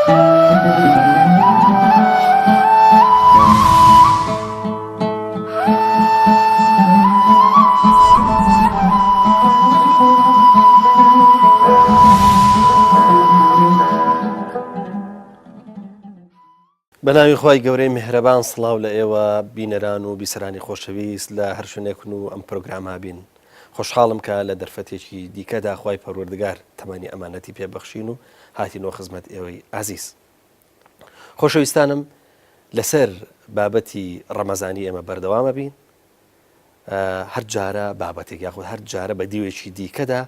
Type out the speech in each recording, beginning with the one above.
بەناوی خوای گەورەی میهرەبان سڵاو لە ئێوە بینەران و بیسەرانی خۆشەویست لە هەر شوێنێکن و ئەم پرۆگرامە بین خۆشحاڵم کە لە دەرفەتێکی دیکەدا خوای پەروەردگار تەمەنی ئەمانەتی پێ بەخشین و هاتینەوە خزمەت ئێوەی ئازیز. خۆشەویستانم لەسەر بابەتی ڕەمەزانی ئێمە بەردەوامە بین هەر جارە بابەتێک یاخود هەر جارە بە دیوێکی دیکەدا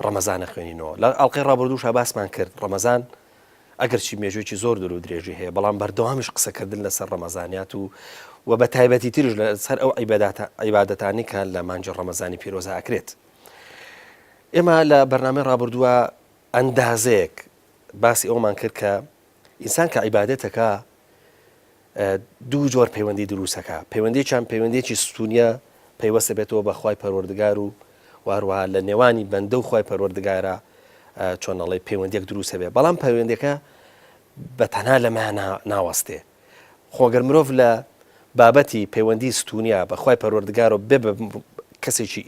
ڕەمەزانە خوێنینەوە لە ئەڵلقەی ڕابردووشا باسمان کرد ڕەمەزان ئەگەرچی مێژوویەکی زۆر دوور و درێژی هەیە بەڵام بەردەوامیش قسەکردن لەسەر ڕەمەزانیات و و بە تایبەتی تریش لەسەر ئەو عیبادەتانی کە لە مانگی ڕەمەزانی پیرۆزا ئەکرێت ئێمە لە بەرنامەی ڕابردووە ئەندازەیەک باسی ئەومان کرد کە ئینسان کە عیبادەتەکە دوو جۆر پەیوەندی دروستەکە پەیوەندیان پەیوەندێکی ستونیە پەیوەستە بێتەوە بە خوای پەروەردگار و واروها لە نێوانی بەندە و خوای پەروەردگارە چۆن ئەڵێ پەیوەندیەک دروستە بێ بەڵام پەیوەندەکە بە تەنها لەمە ناوەستێ خۆگەر مرۆڤ لە بابەتی پەیوەندی ستونیا بە خوای پەروەردگار و بێ بە کەسێکی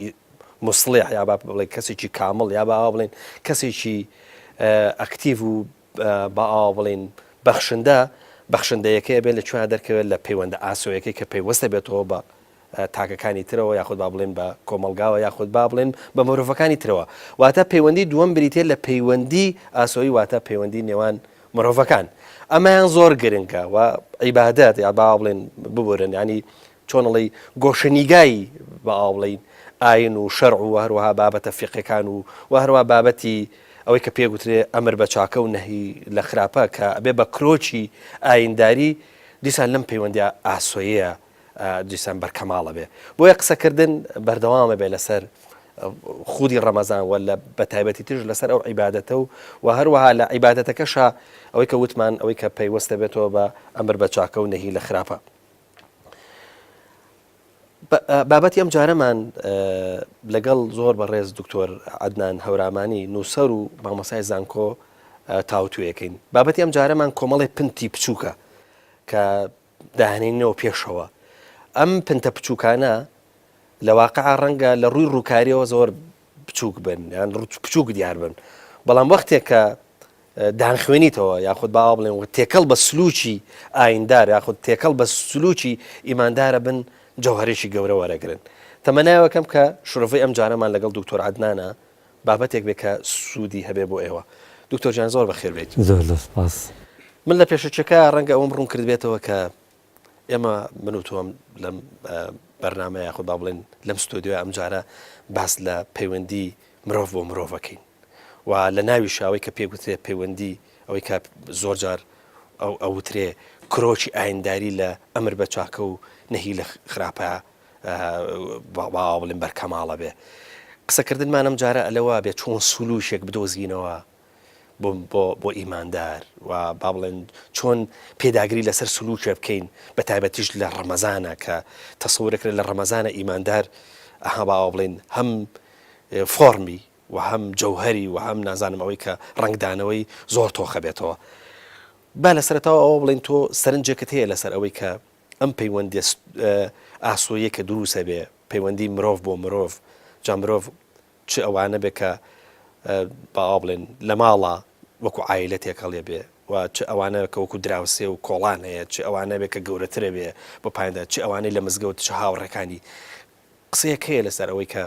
موسڵیح یا با بڵێ کەسێکی کامڵ یا با بڵێن کەسێکی ئەکتیڤ و با ئاوا بڵێین بەخشندە، بەخشندەیەکەی ئەبێت لە کوێیا دەرکەوێت لە پەیوەندە ئاسۆیەکەی کە پەیوەستە بێتەوە بە تاکەکانی ترەوە یاخود با بڵێن بە کۆمەڵگاوە یاخود با بڵێن بە مرۆڤەکانی ترەوە واتە پەیوەندی دووەم بریتە لە پەیوەندی ئاسۆیی واتە پەیوەندی نێوان مرۆڤەکان ئەمەیان زۆر گرنگە و عیبادەت یا با بڵێن ببورن ینی چۆن ئەڵێی گۆشەنیگای با ئاوا بڵێین ئاین و شەرع و هەروەها بابەتە فیقهیەکان و و هەروەها بابەتی ئەوەی کە پێ گوترێ ئەمر بە چاکە و نەهی لە خراپە کە ئەبێ بە کرۆکی ئاینداری دیسان لەم پەیوەندیە ئاسۆیەیە دیسان بەرکەماڵە بێ بۆیە قسەکردن بەردەوامە بێ لەسەر خودی ڕەمەزان وە لە بەتایبەتی ترش لەسەر ئەو عیبادەتە و و هەروەها لە عیبادەتەکەشا ئەوەی کە وتمان ئەوەی کە پەیوەستە بێتەوە بە ئەمر بە چاکە و نەهی لە خراپە. بابەتی ئەم جارەمان لەگەڵ زۆر بەڕێز دکتۆر عەدنان هەورامانی نووسەر و مامۆسای زانکۆ تاوتوێکەین بابەتی ئەم جارەمان کۆمەڵی پنتی بچووکە کە داهێنینەوە پێشەوە ئەم پنتە بچووکانە لە واقع ڕەنگە لە ڕووی ڕووکاریەوە زۆر بچووک بن یان بچووک دیار بن بەڵام وەختێک کە دانخوێنیتەوە یاخود با وا بڵێن تێکەڵ بە سلوکی ئایندار یاخود تێکەڵ بە سلوکی ئیماندارە بن جەوهەرێکی گەورە وەرەگرن. تەمەنایەکەم کە شرۆڤەی ئەم جارەمان لەگەڵ دکتۆر عەدنانە بابەتێک بێ کە سوودی هەبێ بۆ ئێوە. دکتۆر گیان زۆر بەخێر بێیت. زۆر زۆر سپاس. من لە پێشەکیەکە ڕەنگە ئەوەم ڕوون کردبێتەوە کە ئێمە من و تۆم لەم بەرنامە یاخود با بڵێن لەم ستۆدیۆیە ئەم جارە باس لە پەیوەندی مرۆڤ بۆ مرۆڤەکەین. و لە ناویشا ئەوەی کە پێ گوترێ پەیوەندی ئەوەی کە زۆر جار ئەو ئەوترێ کرۆکی ئاینداری لە ئەمر بە چاکە و نەهی لە خراپە با بڵێن بەرکەماڵە بێ قسەکردنمان ئەم جارە لەوە بێ چۆن سولوشێک بدۆزینەوە بۆ بۆ بۆ ئیماندار و با بڵێن چۆن پێداگری لەسەر سلوکێ بکەین بە تایبەتیش لە ڕەمەزانە کە تەسەورەکرێت لە ڕەمەزانە ئیماندار ئەها با بڵێن هەم فۆڕمی و هەم جەوهەری و هەم نازانم ئەوەی کە ڕەنگدانەوەی زۆر تۆخە بێتەوە. با لە سەرەتاوە ئەوە بڵێین تۆ سەرنجێکت هەیە لەسەر ئەوەی کە ئەم پەیوەندیە ئاسۆییە کە دروست ئەبێ، پەیوەندی مرۆڤ بۆ مرۆڤ، جا مرۆڤ چ ئەوانە بێ کە با ئاوا بڵێن لە ماڵا وەکو عایلە تێکەڵێ بێ و چ ئەوانە کە وەکو دراوسێ و کۆڵان هەیە، چ ئەوانە بێ کە گەورەترە بێ بۆ پایندە، چ ئەوانەی لە مزگەوت، چ هاوڕێکانی. قسەیەک هەیە لەسەر ئەوەی کە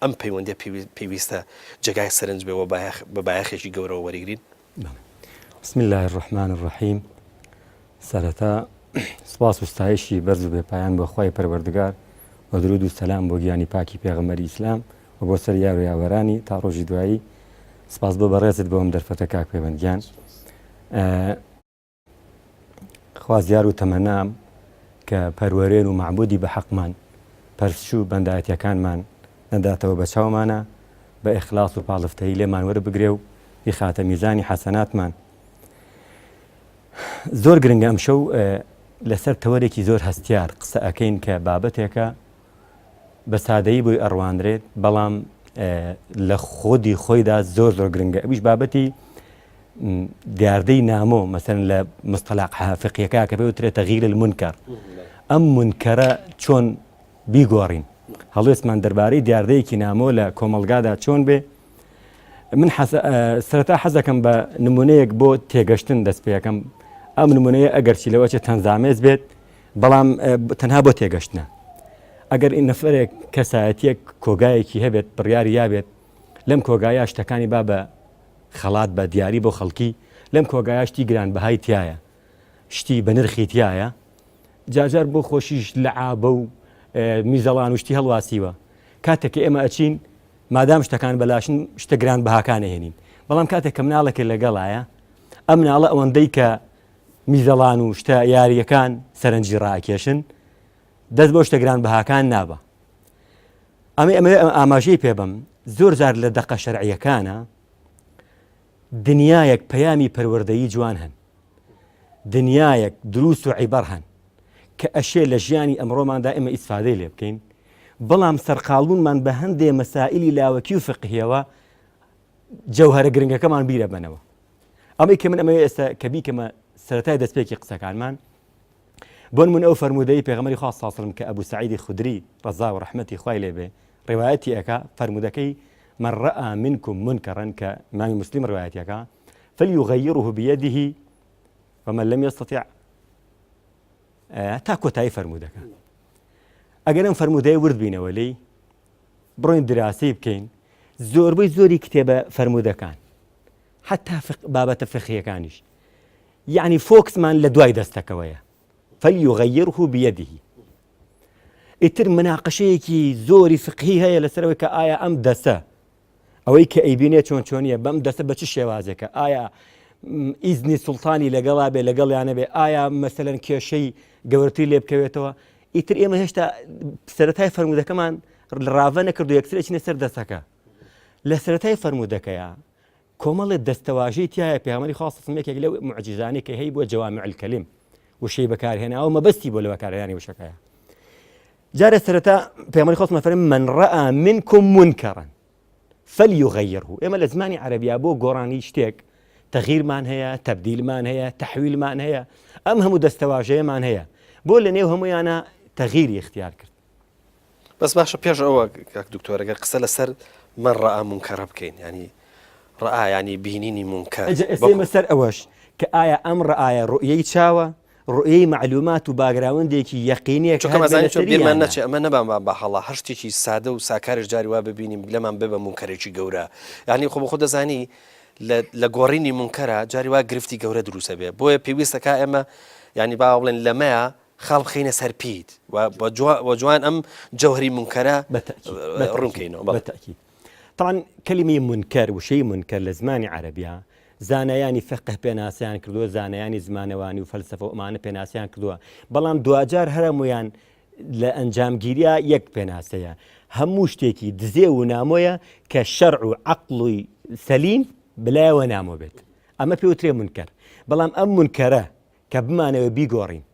ئەم پەیوەندیە پێویستە جێگای سەرنج بێ و بە بایەخێکی گەورەوە وەریگرین؟ بەڵێ. بسم اللە الرحمن الرحیم سەرەتا سپاس و ستایشی بەرز و بێپایان بۆ خوای پەروەردگار و درود و سەلام بۆ گیانی پاکی پێغەمبەری ئیسلام و بۆ سەر یار و یاوەرانی تا ڕۆژی دوایی سپاس بۆ بەڕێزت بۆ ئەم دەرفەتە کاک پەیوەند گیان خوازیار و تەمەنام کە پەروەرێن و مەعبودی بە حەقمان پەرستش و بەندایەتیەکانمان نەداتەوە بە چاومانا بە ئیخلاص و پاڵفتەیی لێمان وەربگرێ و بیخاتە میزانی حەسەناتمان. زۆر گرنگە ئەمشەو لەسەر تەوەرێکی زۆر هەستیار قسە ئەکەین کە بابەتێکە بە سادەیی بۆی ئەڕوانرێت بەڵام لە خودی خۆیدا زۆر زۆر گرنگە ئەویش بابەتی دیاردەی نامۆ مەسەن لە مستەلاق فقیەکە کە پێ وترێت تغییر المنکر ئەم منکەرە چۆن بیگۆڕین هەڵوێستمان دەربارەی دیاردەیەکی نامۆ لە کۆمەڵگادا چۆن بێ من سەرەتا حەزەکەم بە نمونەیەک بۆ تێگەشتن دەست پێەکەم ئەم نمونەیە ئەگەرچی لەوەچێ تەنزامێز بێت بەڵام تەنها بۆ تێگەشتنە ئەگەر نەفرێک کەسایەتیەک کۆگایەکی هەبێت بڕیاری یابێت لەم کۆگایە شتەکانی با بە خەڵات بە دیاری بۆ خەڵکی لەم کۆگایە شتی گرانبەهای تایە شتی بە نرخی تایە جاجار بۆ خۆشیش لە عابە و میزەڵان و شتی هەڵواسیوە کاتێک کە ئێمە ئەچین مادام شتەکان بەلاشن شتە گران بەهاکان ئەهێنین بەڵام کاتێک کە مناڵێک لەگەڵایە ئەم مناڵە ئەوەندەی کە میزەڵان و شتە یاریەکان سەرنجی ڕاکێشن دەست بۆ شتە گران بەهاکان نابە ئەمە ئەمە ئاماژەی پێ بم زۆر جار لە دەقە شەرعیەکانە دنیایەک پەیامی پەروەردەیی جوان هەن دنیایەک دروست و عیبەر هەن کە ئەشێ لە ژیانی ئەمڕۆماندا ئێمە ئیسفادەی لێ بکەین بەڵام سەرقاڵبوونمان بە هەندێ مەسائلی لاوەکی و فقهیەوە جەوهرە گرنگەکەمان بیرە بەنەوە ئەمەی کە من ئەمەوێ ئێستا کە بیکەمە سەرەتای دەستپێکی قسەکانمان بۆ نمونە ئەو فەرموودەی پێغەمبەری خوا صلی الله کە ئەبو سعیدی خدری ڕەزا و ڕەحمەتی خوای لێ بێ ڕیوایەتی ئەکا فەرموودەکەی من رأى منكم منكرا کە ئیمامی مسلم ڕیوایەتی ئەکا فليغيره بيده ومن لم يستطع تا کۆتایی فەرموودەکە ئەگەر ئەم فەرموودەیە ورد بینەوە لێی بڕۆین دراسی بکەین زۆربەی زۆری کتێبە فەرموودەکان حتا بابەتە فقهیەکانیش یەعنی فۆکسمان لە دوای دەستەکەوەیە فلیغیره بیده ئیتر مناقشەیەکی زۆری فقهی هەیە لەسەرەوەی کە ئایا ئەم دەسە ئەوەی کە ئەیبینێ چۆن چۆنیە بەم دەستە بە چ شێوازێکە ئایا ئیزنی سوڵتانی لەگەڵا بێ لەگەڵیانە بێ ئایا مەسەلەن کێشەی گەورەتری لێ بکەوێتەوە ئیتر ئێمە هێشتا سەرەتای فەرموودەکەمان ڕاڤە نەکردو یەکسەر ئەچینە سەر دەستەکە لە سەرەتای فەرموودەکەیە کۆمەڵێ دەستەواژەی تیایە پێغەمبەری خوا صلی یەکێک لەو موعجیزانەی کە هەی بووە جوامع الکلم وشەی بەکارهێناوە مەبەستی بۆ لە بەکارهێنانی وشەکەیە جارێ سەرەتا پێغەمبەری خوا صلی فەرمی من رأى منكم منكرا فليغيره ئێمە لە زمانی عەرەبیا بۆ گۆڕانی شتێک تەغیرمان هەیە تەبدیلمان هەیە تەحویلمان هەیە ئەم هەموو دەستەواژەیەمان هەیە بۆ لە نێو هەمویانە تەغیری اختیار کرد بەس باشە پێش ئەوە کاک دکتۆر گەر قسە لەسەر من ڕەئا مونکەرە بکەین ینی ڕەئا ینی بینینی مونکەر ئەجا ئێستا ئێمە سەر ئەوەش کە ئایا ئەم ڕەئایە ڕوئیەی چاوە ڕوئیەی مەعلومات و باگراوندێکی یەقینیە کە چونکە هەر بێ مەزانی چۆن لەسەری بیرمان یان نا؟ نەچێ ئەمە نەبان بە هەڵە هەر شتێکی سادە و ساکارش جاری وا ببینیم لەمان بێ بە مونکەرێکی گەورە یعنی خۆ بەخۆ دەزانی لە گۆڕینی مونکەرە جاری وا گرفتی گەورە دروستە بێ بۆیە پێویستەکە ئێمە یعنی با بڵێن لەمەیە خاڵ بخەینە سەر پیت و جوان ئەم جەوهری مونکەرە ڕوون کەینەوە. بە تەئکید طبعا کەلیمەی مونکەر وشەی مونکەر لە زمانی عەرەبیا زانایانی فقه پێناسەیان کردووە زانایانی زمانەوانی و فەلسەفە و ئەمانە پێناسەیان کردووە بەڵام دواجار هەرەموویان لە ئەنجامگیریا یەک پێناسەیە هەموو شتێکی دزێ و نامۆیە کە شەرع و عەقڵی سەلیم بلایەوە نامۆ بێت ئەمە پێوترێ مونکەر بەڵام ئەم مونکەرە کە بمانەوێ بیگۆڕین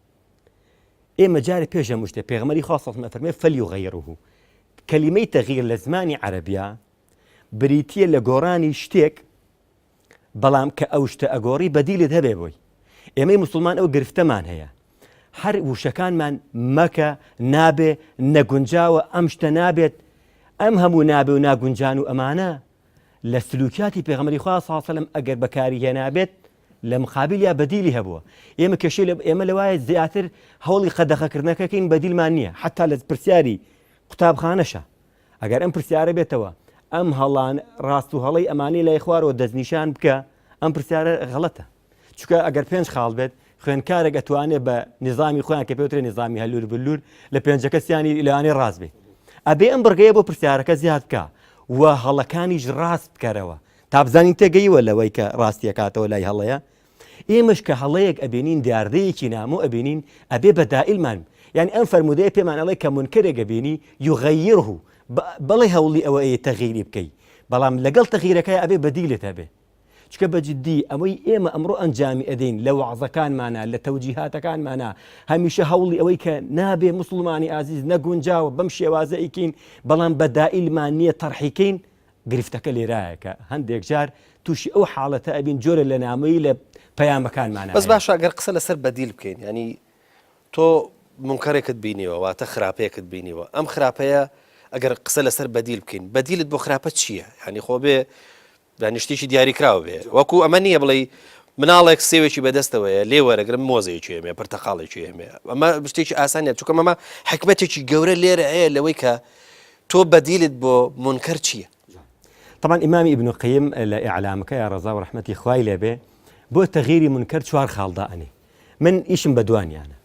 ئێمە جارێ پێش هەموو شتێ پێغەمبەری خوا صلی الله علیه و فەرمێ فلیغیره کەلیمەی تەغییر لە زمانی عەرەبیا بریتییە لە گۆڕانی شتێک بەڵام کە ئەو شتە ئەگۆڕی بەدیلت هەبێ بۆی ئێمەی مسلمان ئەو گرفتەمان هەیە هەر وشەکانمان مەکە نابێ نەگونجاوە ئەم شتە نابێت ئەم هەموو نابێ و ناگونجان و ئەمانە لە سلوکیاتی پێغەمبەری خوا صلی الله علیه و سلم ئەگەر بەکاری هێنابێت لە مقابلیا بەدیلی هەبووە ئێمە کێشەی لە ئێمە لەوایە زیاتر هەوڵی قەدەخەکردنەکەکەین بەدیلمان نییە حتا لە پرسیاری قوتابخانەشە ئەگەر ئەم پرسیارە بێتەوە ئەم هەڵان ڕاست و هەڵەی ئەمانی لای خوارەوە دەستنیشان بکە ئەم پرسیارە غەڵەتە چونکە ئەگەر پێنج خاڵ بێت خوێندکارێک ئەتوانێت بە نظامی خۆیان کە پێوترێ نظامی هەلور بلور لە پێنجەکە سیانی لەوانەیە ڕاست بێت ئەبێ ئەم بڕگەیە بۆ پرسیارەکە زیاد بکە و هەڵەکانیش ڕاست بکەرەوە تا بزانین تێگەیوە لەوەی کە ڕاستی ئەکاتەوە لای هەڵەیە ئێمەش کە هەڵەیەک ئەبینین دیاردەیەکی نامۆ ئەبینین ئەبێ بە دائیلمان یعنی ئەم فەرموودەیە پێمان ئەڵێ کە مونکەرێک ئەبینی یغیره بەڵێ هەوڵی ئەوە ئەیە تەغیری بکەی بەڵام لەگەڵ تەغیرەکەی ئەبێ بەدیلت هەبێ چونکە بە جدی ئەوەی ئێمە ئەمڕۆ ئەنجامی ئەدەین لە وەعزەکانمانا لە تەوجیهاتەکانمانا هەمیشە هەوڵی ئەوەی کە نابێ موسڵمانی ئازیز نەگونجاوە بەم شێوازە ئەیکەین بەڵام بەدائیلمان نییە تەرحیکەین گرفتەکە لێرایە کە هەندێک جار تووشی ئەو حاڵەتە ئەبین جۆرە لە نامۆیی لە پەیامەکانمانا بەس هەیە. باشە گەر قسە لەسەر بەدیل بکەین یانی تۆ مونکەرێکت بینیوە واتە خراپەیەکت بینیوە ئەم خراپەیە ئەگەر قسە لەسەر بەدیل بکەین بەدیلت بۆ خراپە چییە؟ یانی خۆ بێ یانی شتێکی دیاریکراو بێ وەکو ئەمە نییە بڵێی مناڵێک سێوێکی بەدەستەوەیە لێ وەرەگرم مۆزێکی ئێمێ پرتەقاڵێکی ئێمێ ئەمە شتێکی ئاسانە چونکە مەمە حکمەتێکی گەورە لێرە هەیە لەوەی کە تۆ بەدیلت بۆ مونکەر چییە؟ طبعا ئیمامی ئیبن قەیم لە ئیعلامەکەیا ڕەزا و ڕەحمەتی خوای لێ بێ بۆ تەغیری مونکەر چوار خاڵ دائەنێ من ئیشم بە دوانیانە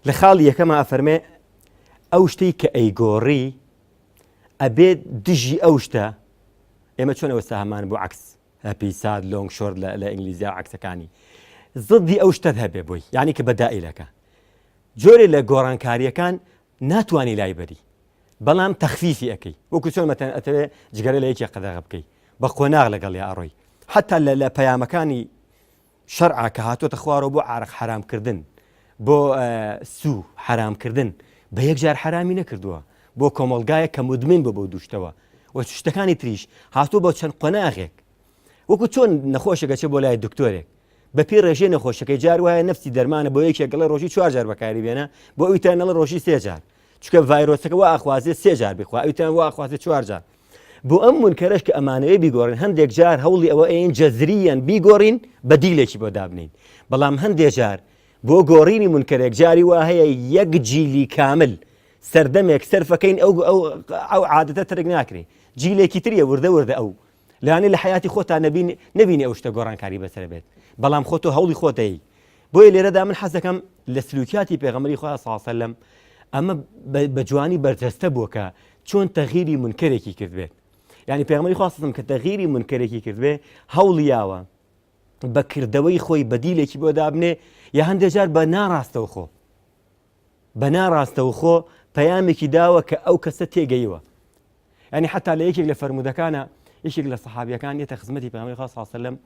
لە خاڵی یەکەما ئەفەرمێ ئەو شتەی کە ئەیگۆڕی ئەبێ دژی ئەو شتە ئێمە چۆن ئەوستا هەمان بۆ عکس happy sad long short لە ئینگلیزیا عکسەکانی زدی ئەو شتەت هەبێ بۆی یعنی کە بەدائیلەکە جۆرێ لە گۆڕانکاریەکان ناتوانانی لای بەری بەڵام تەخفیفی ئەکەی وەکو چۆن مەتەن ئەتەوێ جگەرە لە یەکێ قەدەغە بکەی بە قۆناغ لەگەڵیا ئەڕۆی حتا لە لە پەیامەکانی شەرعا کە هاتۆتە خوارەوە بۆ عارەق حەرام کردن بۆ سوو حەرام کردن بە یەک جار حەرامی نەکردووە بۆ کۆمەڵگایەک کە مدمن بۆ بۆ دوشتەوە و شتەکانی تریش هاتووە بۆ چەند قۆناغێک وەکو چۆن نەخۆشێک ئەچێ بۆ لای دکتۆرێک بە پێی ڕێژەی نەخۆشەکەی جار وایە نەفسی دەرمانە بۆ یەکێک گەڵێ ڕۆژی چوار جار بەکاری بێنە بۆ ئەوی تر نەڵێ ڕۆژی سێ جار چونکە ڤایرۆسەکە وا ئەخوازێ سێ جار بخوا ئەوی تر وا ئەخوازێ چوار جار بۆ ئەم مونکەرەش کە ئەمانەوێ بیگۆڕین هەندێک جار هەوڵی ئەوە ئەین جەزریەن بیگۆڕین بەدیلێکی بۆ دابنین بەڵام هەندێک جار بۆ گۆڕینی مونکەرێک جاری وا هەیە یەک جیلی کامل سەردەمێک سەرفەکەین ئەو ئەو ئەو عادەتە تەرک ناکرێ جیلێکی تریە وردە وردە ئەو لەوانەیە لە حەیاتی خۆتا نەبین نەبینی ئەو شتە گۆڕانکاری بەسەر بێت بەڵام خۆ تۆ هەوڵی خۆت دەی بۆیە لێرەدا من حەز دەکەم لە سلوکیاتی پێغەمبەری خوا صلی الله علیه وسلم ئەمە بە جوانی بەرجەستە بووە کە چۆن تەغیری منکەرێکی کردبێت یعنی پێغەمبەری خوا صلی کە تەغیری منکەرێکی کردبێ هەوڵی یاوە بە کردەوەی خۆی بەدیلێکی بۆ دابنێ یا هەندێک جار بە ناڕاستەوخۆ بە ناڕاستەوخۆ پەیامێکی داوە کە ئەو کەسە تێگەیوە یعنی حتا لە یەکێک لە فەرموودەکانە یەکێک لە سەحابیەکان یەتە خزمەتی پێغەمبەری خوا صلی الله علیه و سلم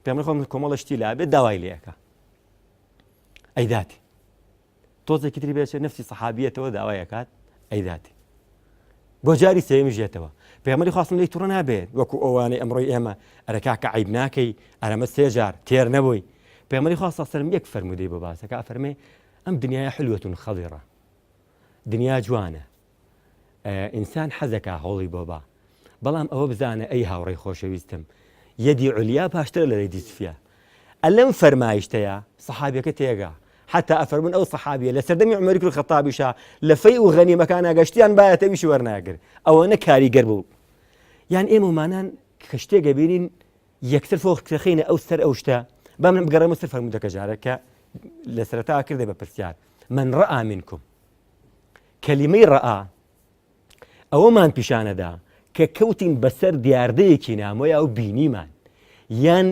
پێغەمبەری خوا کۆمەڵە شتی لابێت داوای لێ ئەکا ئەیداتی تۆزێکی تری بێچێ نفسی سەحابیەتەوە داوای ئەکات ئەیداتی بۆ جاری سێیەمیش یەتەوە پێغەمبەری خوا صلی توڕە نابێت وەکو ئەوانەی ئەمڕۆی ئێمە ئەرە کاکە عیب ناکەی ئەرەمە سێ جار تێر نەبووی پێغەمبەری خوا صلی الله علیه و سلم یەک فەرموودەی بۆ باسەکە ئەفەرمێ ئەم دنیاە حلوة خضرة دنیا جوانە ئینسان حەزەکا هەوڵی بۆ با بەڵام ئەوە بزانە ئەی هاوڕێی خۆشەویستم یەدی عولیا باشترە لە یەدی سفیا ئەلەم فەرمایشتەیە سەحابیەکە تێگا حتا ئەفەرمون ئەو سەحابیە لە سەردەمی عومەری کوڕی خەتابیشا لە فەی و غەنیمەکانا گەشتیان بایەتە ئەویشی وەرناگر ئەوەنە کاریگەر بوو یان ئێمەمانان کە شتێک ئەبینین یەکتر فۆق دەخەینە ئەو سەر ئەو شتە با من بگەڕێمە سەر فەرموودەکە جارێک کە لە سەرەتا کردێ بە پرسیار من ڕأى منكم کەلیمەی ڕەئا ئەوەمان پیشانەدا کە کەوتین بەسەر دیاردەیەکی نامۆیا و بینیمان یان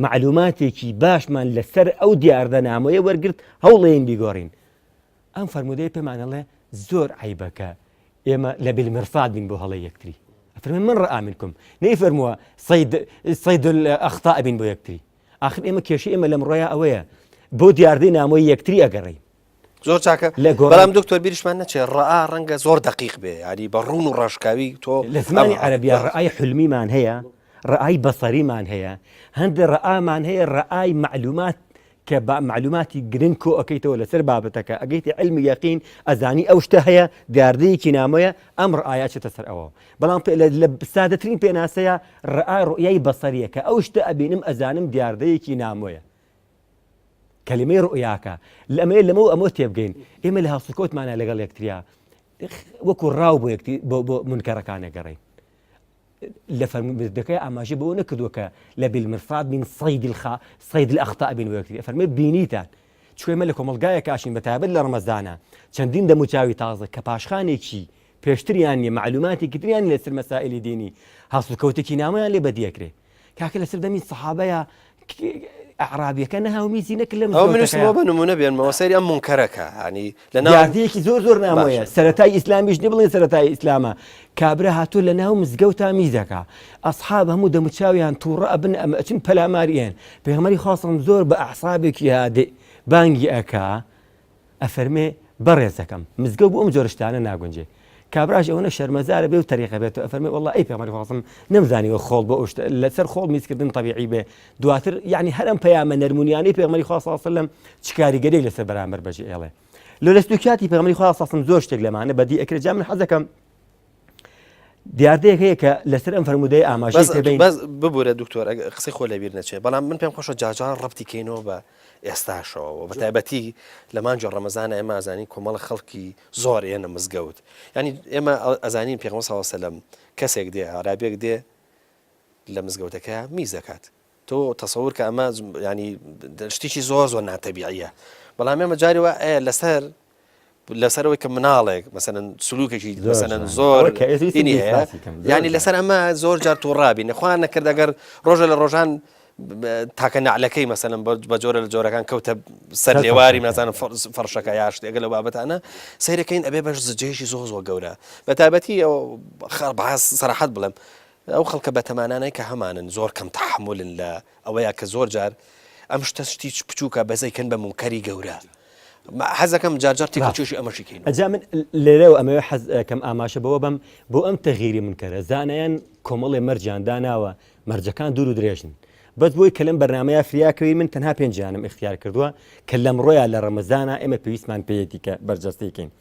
معلوماتێکی باشمان لەسەر ئەو دیاردە نامۆیە وەرگرت هەوڵێن بیگۆڕین ئەم فەرمودەیە پێمانەڵێ زۆر عیبەکە ئێمە لە بالمرصاد بین بۆ هەڵی یەکتری ئەفەرمێ من رأى منكم نەی فەرمووە صید صید الأخطاء بین بۆ یەکتری آخر ئێمە کێشەی ئێمە لەمڕۆیا ئەوەیە بۆ دیاردەی نامۆی یەکتری ئەگەڕین زۆر چاکە لە گۆڕان بەڵام دکتۆر بیرشمان نەچێ ڕەئا ڕەنگە زۆر دەقیق بێ یاری بە ڕوون و ڕاشکاوی تۆ لە زمانی عەرەبیا ڕەئای حلمیمان هەیە ڕەئای بەسەریمان هەیە هەندێ ڕەئامان هەیە ڕەئای مەعلومات کە بە مەعلوماتی گرنگ کۆ ئەکەیتەوە لەسەر بابەتەکە ئەگەیتە علمی یەقین ئەزانی ئەو شتە هەیە دیاردەیەکی نامۆیە ئەم ڕەئایە ئەچێتە سەر ئەوە بەڵام لە سادەترین پێناسەیە ڕەئا ڕوئیای بەسەریە کە ئەو شتە ئەبینم ئەزانم دیاردەیەکی نامۆیە کەلیمەی ڕوئیاکە لەمەیە لەمە و ئەمە تێبگەین ئێمە لە هەڵسوکەوتمانە لەگەڵ یەکتریا وەکو ڕاو بۆ یەکتی بۆ بۆ منکەرەکانە گەڕین لە فەرموودەکەی ئاماژە بەوە نەکردووە کە لە بالمرصاد بین صید الخا صید الاخطاء بین بۆ یەکتری فەرمێ بینیتان چونکە ئێمە لە کۆمەڵگایەک ئاشین بە تایبەت لە ڕەمەزانە چەندین دەموچاوی تازە کە پاشخانێکی پێشتریان نیە معلوماتێکی تریان لەسەر مەسائلی دینی هەڵسوکەوتێکی نامۆیان لێ بەدیەکرێ کاکە لەسەر دەمی سەحابەیە ئەعرابیەکە نەها و میزی نەکرد لە ئەو منوسمەوە بە نمونە بێنمەوە سەیری ئەم مونکەرەکە هانی لە ناو دیاردەیەکی زۆر زۆر نامۆیە باشە. سەرەتای ئیسلامیش نیە بڵێن سەرەتای ئیسلامە کابرا هاتووە لە ناو مزگەوتا میزەکە ئەسحاب هەموو دەموچاویان تووڕە ئەبن ئەمە ئەچن پەلاماری ئێن پێغەمبەری خوا صلی زۆر بە ئەعسابێکی هادئ بانگی ئەکا ئەفەرمێ بەڕێزەکەم مزگەوت بۆ ئەم جۆرە شتانە ناگونجێ. کابراش ئەوەنە شەرمەزارە بێ و تەریقە بێت و ئەفەرمێ واللە ئەی پێغەمبەری خوا صلی نەمزانیوە خۆڵ بۆ ئەو شتە لەسەر خۆڵ میزکردن تەبیعی بێ دواتر یعنی هەر ئەم پەیامە نەرمونیانەی پێغەمبەری خوا صلی الله چ کاریگەریەک لەسەر بەرامبەر بەجێ ئێڵێ لە لە سلوکیاتی پێغەمبەری خوا صلی الله زۆر شتێک لەمانە بەدی ئەکرێت جا من حەزەکەم دیاردەیەک هەیە کە لەسەر ئەم فەرموودەی ئاماژەی پێ بەین. بەس ببورە دکتۆر قسەی خۆ لەبیر نەچێ بەڵام من پێم خۆشە جاجار ڕەبتی کەینەوە بە ئێستاشەوە و بەتایبەتی لە مانگی ڕەمەزانە ئێمە ئەزانین کۆمەڵە خەڵکی زۆر ئێنە مزگەوت یانی ئێمە ئەزانین پێغەمبەر صلی الله علیه و سلم کەسێک دێ عەرابێک دێ لە مزگەوتەکە میز دەکات تۆ تەسەور کە ئەمە ینی شتێکی زۆر زۆر ناتەبیعیە بەڵام ئێمە جاری وا لەسەر لەسەرەوەی کە مناڵێک مەسەن سلوکێکی مەسەن زۆر ینی لەسەر ئەمە زۆر جار تووڕابی نەخوان نەکرد ئەگەر ڕۆژە لە ڕۆژان تاکە نەعلەکەی مەسەلەن بە جۆرە لە جۆرەکان کەوتە سەر لێواری نازانم فەرشەکە یا شتێکە لەو بابەتانە سەیرەکەین ئەبێ بەش زجێژی زۆر زۆر گەورە بە تایبەتی ئەو باس سەراحەت بڵێم ئەو خەڵکە بەتەمانانەی کە هەمانن زۆر کەم تەحمولن لە ئەوەیە کە زۆر جار ئەم شتە شتی بچووکە بەزەیکەن بە مونکەری گەورە حەزەکەم جارجار تێکەڵکێشی ئەمەشی کەین. ئەجا من لێرەوە ئەمەوێ حەز ئەکەم ئاماژە بەوە بەم بۆ ئەم تەغیری منکەرە زانایان کۆمەڵێ مەرجیان داناوە مەرجەکان دوور و درێژن بەس بۆی کە لەم بەرنامەیە فریاکەوی من تەنها پێنجیانم ئیختیار کردووە کە لەمڕۆیا لە ڕەمەزانا ئێمە پێویستمان پێیەتی کە بەرجەستەی کەین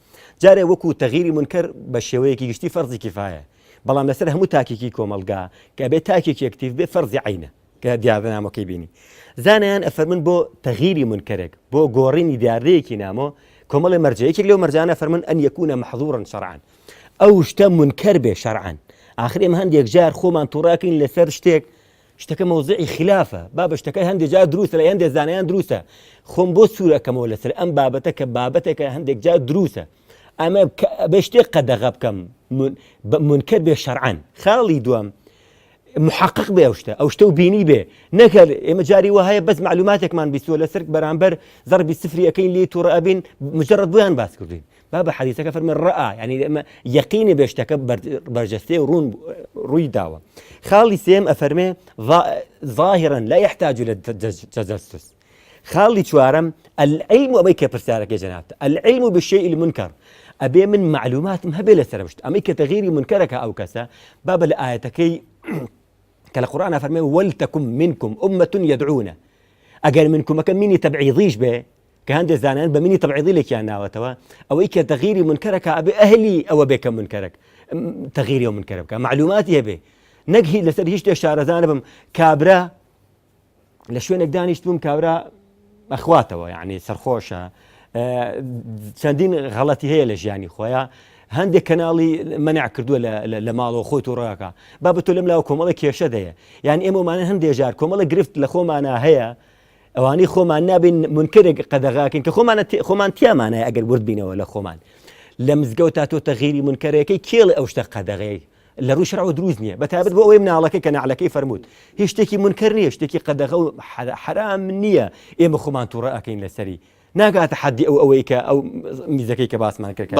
جارێ وەکو تەغیری منکەر بە شێوەیەکی گشتی فەرزی کیفایە بەڵام لەسەر هەموو تاکێکی کۆمەڵگا کە ئەبێ تاکێکی ئەکتیڤ بێ فەرزی عەینە کە دیاردەنامەکەی بینی زانایان ئەفەرمن بۆ تەغیری منکەرێک بۆ گۆڕینی دیاردەیەکی نامۆ کۆمەڵی مەرجە یەکێک لەو مەرجانە فەرمن أن يكون محظورا شرعا ئەو شتە منکەر بێ شەرعەن ئاخر ئێمە هەندێک جار خۆمان توڕاکەین لەسەر شتێک شتەکە مەوزعی خلافە با بە شتەکە هەندێک جار دروستە لە هەندێک زانایان دروستە خۆم بۆ سوورەکەمەوە لەسەر ئەم بابەتە کە بابەتێکە هەندێک جار دروستە ئەمە بە شتێک قەدەغە بکەم منکەر بێ شەرعەن خاڵی دووەم محقق بێ ئەو شتە ئەو شتە و بینی بێ نەکەر ئێمە جاری وە هەیە بەس معلوماتێکمان بیستوە لەسەر بەرامبەر زەربی سفری ئەەکەین لێ تووڕە ئەبین مجرد بۆیان باس کردوین بابە حەدیسەکە فەرمی ڕەئا یعنی ئێمە یەقینی بێ شتەکە بەرجەستەی و ڕوون ڕووی داوە خاڵی سێم ئەفەرمێ ظاهرا لا يحتاج إلى التجسس خاڵی چوارەم العلم ئەمەی کە پرسیارەکەی جەنابتە العلم بالشيء المنكر ئەبێ من معلوماتم هەبێ لەسەر شت ئەمەی کە تەغیری منکەرەکە ئەو کەسە بابە لە ئاەتەکەی کە لە قورئانا فەرمێ ولتكن منكم أمة يدعون ئەگەر منکمەکە مینی تەبعیضیش بێ کە هەندێک زانایان بە مینی تەبعیضی لێکیان ناوەتەوە ئەوەی کە تەغیری منکەرەکە ئەبێ ئەهلی ئەوە بێ کە منکەرەک تەغیری ئەو منکەرە بکە معلوماتی هەبێ نەک هی لەسەر هیچ شتێک شارەزا نەبم کابرا لە شوێنێک دانیشتبووم کابرا ئەخواتەوە یعنی سەرخۆشە چەندین غەڵەتی هەیە لە ژیانی خۆیان هەندێک کەناڵی مەنع کردووە لە ماڵەوە خۆی تووڕەکە با بە تۆ لەم لاوە کۆمەڵە کێشە دەیە یان ئێمەمانە هەندێک جار کۆمەڵە گرفت لە خۆمانە هەیە ئەوانەی خۆمان نابین مونکەرێک قەدەغاکەین کە خۆمانە خۆمان تیامانە ئەگەر ورد بینەوە لە خۆمان لە مزگەوت تا تۆ تەغیری مونکەرەکەی کێڵێ ئەو شتە قەدەغەیە لە ڕووی شەرعەوە دروست نییە بە تایبەت بۆ ئەوەی مناڵەکەی کە نەعلەکەی فەرمووت هیچ شتێکی مونکەر نییە شتێکی قەدەغە و حەرام نییە ئێمە خۆمان تووڕە ئەکەین لەسەری ناگاتە حەدی ئەو ئەوەی کە ئەو میزەکەی کە باسمان کرد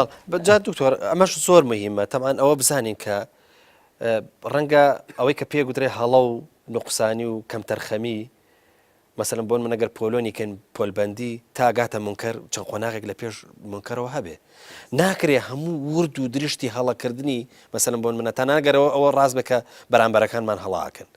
جا دکتۆر ئەمەش زۆر مهمە تەمان ئەوە بزانین کە ڕەنگە ئەوەی کە پێ گوترێ هەڵە و نقصانی و کەمتەرخەمی مەسەلەن بۆن من ئەگەر پۆلۆنی کەین پۆلبەندی تا گاتە مونکەر چەند قۆناغێک لە پێش مونکەرەوە هەبێ ناکرێ هەموو ورد و درشتی هەڵەکردنی مەسەلەن بۆن منە تا ناگەرەوە ئەوە ڕاست بێ کە بەرامبەرەکانمان هەڵاکەن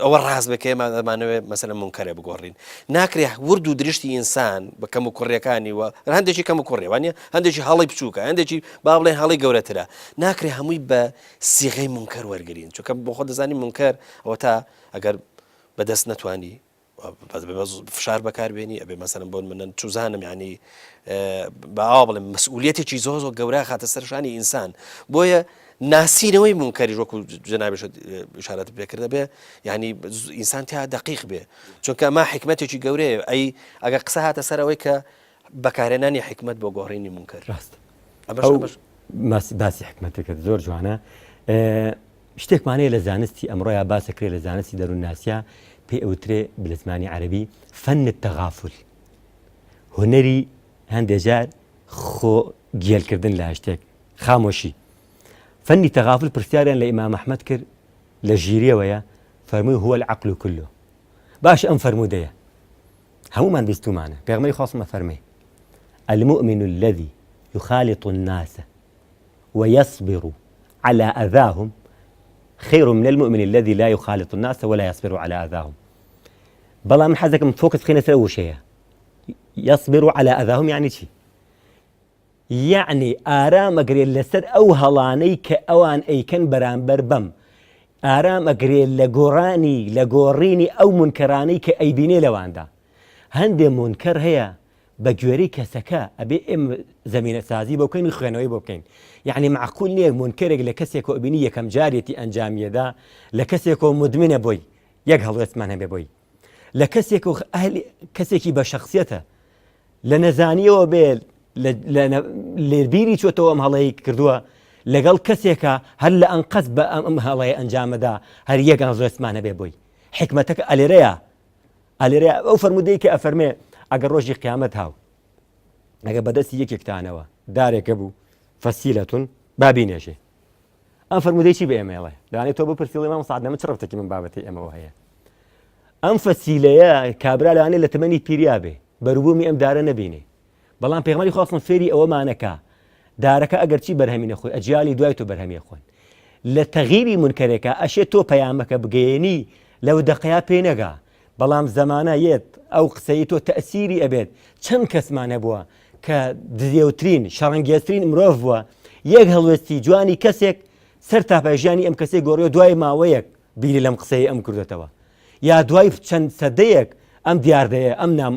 ئەوە ڕاست بێ کە ئێمە دەمانەوێ مەسەلەن مونکەرێ بگۆڕین ناکرێ ورد و درشتی ئینسان بە کەم و کوڕیەکانی و هەندێکی کەم و کوڕی وانە هەندێکی هەڵی بچووکە هەندێکی با بڵێن هەڵی گەورەترە ناکرێ هەمووی بە سیغەی مونکەر وەرگین چونکە بۆ خۆ دەزانی مونکەر ئەوە تا ئەگەر بە دەست نەتوانی فشار بەکاربێنی ئەبێ مەسەلەن بۆن منەن چوزانم ینی بە ئاوا بڵێم مەسئولیەتێکی زۆر زۆر گەورە خاتە سەر شانی ئینسان بۆیە ناسینەوەی مونکەریش وەکو جەنابیشت ئیشارەت پێکردە بێ یعنی ئینسان تیا دقیق بێ چونکە ئەمە حکمتێکی گەورەیە ئەی ئەگەر قسە هاتە سەر ئەوەی کە بەکارهێنانی حکمت بۆ گۆڕینی مونکەر ڕاست ئەمەش باسی حکمتەکەت زۆر جوانە شتێکمان هەیە لە زانستی ئەمڕۆیا باس ئەکرێ لە زانستی دەروونناسیا پێی ئەوترێ لە زمانی عەرەبی فن التغافل هونەری هەندێ جار خۆ گێلکردن لە شتێک خامۆشی فنی تغافل پرسیاریان لە ئیمام ئەحمەد کرد لە ژیریەوەیە فەرمووی هو العقل كله باش ئەم فەرموودەیە هەمومان بیستومانە پێغەمبەری خوا صلی فەرمێ المؤمن الذي يخالط الناس. ويصبر على أذاهم خير من المؤمن الذي لا يخالط الناس ولا يصبر على أذاهم. بەڵام من حەزەکەم focus بخەینە سەر ئەو وشەیە يصبر على أذاهم یعنی چی؟ یەعنی ئارام ئەگرێ لەسەر ئەو هەڵانەی کە ئەوان ئەیکەن بەرامبەر بەم، ئارام ئەگرێ لە گۆڕانی لە گۆڕینی ئەو مونکەرانەی کە ئەیبینێ لەواندا. هەندێ مونکەر هەیە بە گوێرەی کەسەکە ئەبێ ئێمە زەمینە سازی بۆ بکەین و خوێنەوەی بۆ بکەین. یەعنی مەعقول نییە مونکەرێک لە کەسێکەوە ئەبینی یەکەم جارێتی ئەنجامیەدا لە کەسێکەوە مودمنە بۆی یەک هەڵوێستمان هەبێ بۆی. لە کەسێکەوە ئەهلی کەسێکی بە شەخسیەتە لە نەزانیەوە بێ لە بیری چۆتەوە ئەم هەڵەی کردووە لەگەڵ کەسێکە هەر لە ئەنقەست بە ئەم هەڵەیە ئەنجامەدا هەر یەک هەڵوێستمان هەبێ بۆی حکمەتەکە ئەلێرەیە ئەلێرەیە ئەو فەرموودەی کە ئەفەرمێ ئەگەر ڕۆژی قیامەت هاو ئەگە بەدەستی یەکێکتانەوە دارێکە بوو فەسیلەتون با بینێژێ ئەم فەرموودەی چی بە ئێمە ئەڵێ؟ لەوانەیە تۆ بپرسی بڵێ مامۆستا عەدنان من چ ڕەبتێکی من بابەتەی ئێمەوە هەیە؟ ئەم فەسیلەیە کابرا لەوانەیە لە تەمەنی پیریا بێ بەروبوومی ئەم دارە نەبینێ بەڵام پێغەمبەری خوا صلی فێری ئەوەمانەکا دارەکە ئەگەر چی بەرهەمی نەخۆی ئەجیالی دوای تۆ بەرهەمی خۆن لە تەغیری منکەرێکە ئەشێ تۆ پەیامەکە بگەیەنی لەو دەقەیا پێ نەگا بەڵام زەمانە یەت ئەو قسەی تۆ تەئسیری ئەبێت چەند کەسمان هەبووە کە دزێوترین شەڕەنگێزترین مرۆڤ بووە یەک هەڵوێستی جوانی کەسێک سەر تاپای ژیانی ئەم کەسەی گۆڕیوە دوای ماوەیەک بیری لەم قسەی ئەم کردێتەوە یا دوای چەند سەدەیەک ئەم دیاردەیە ئەم نام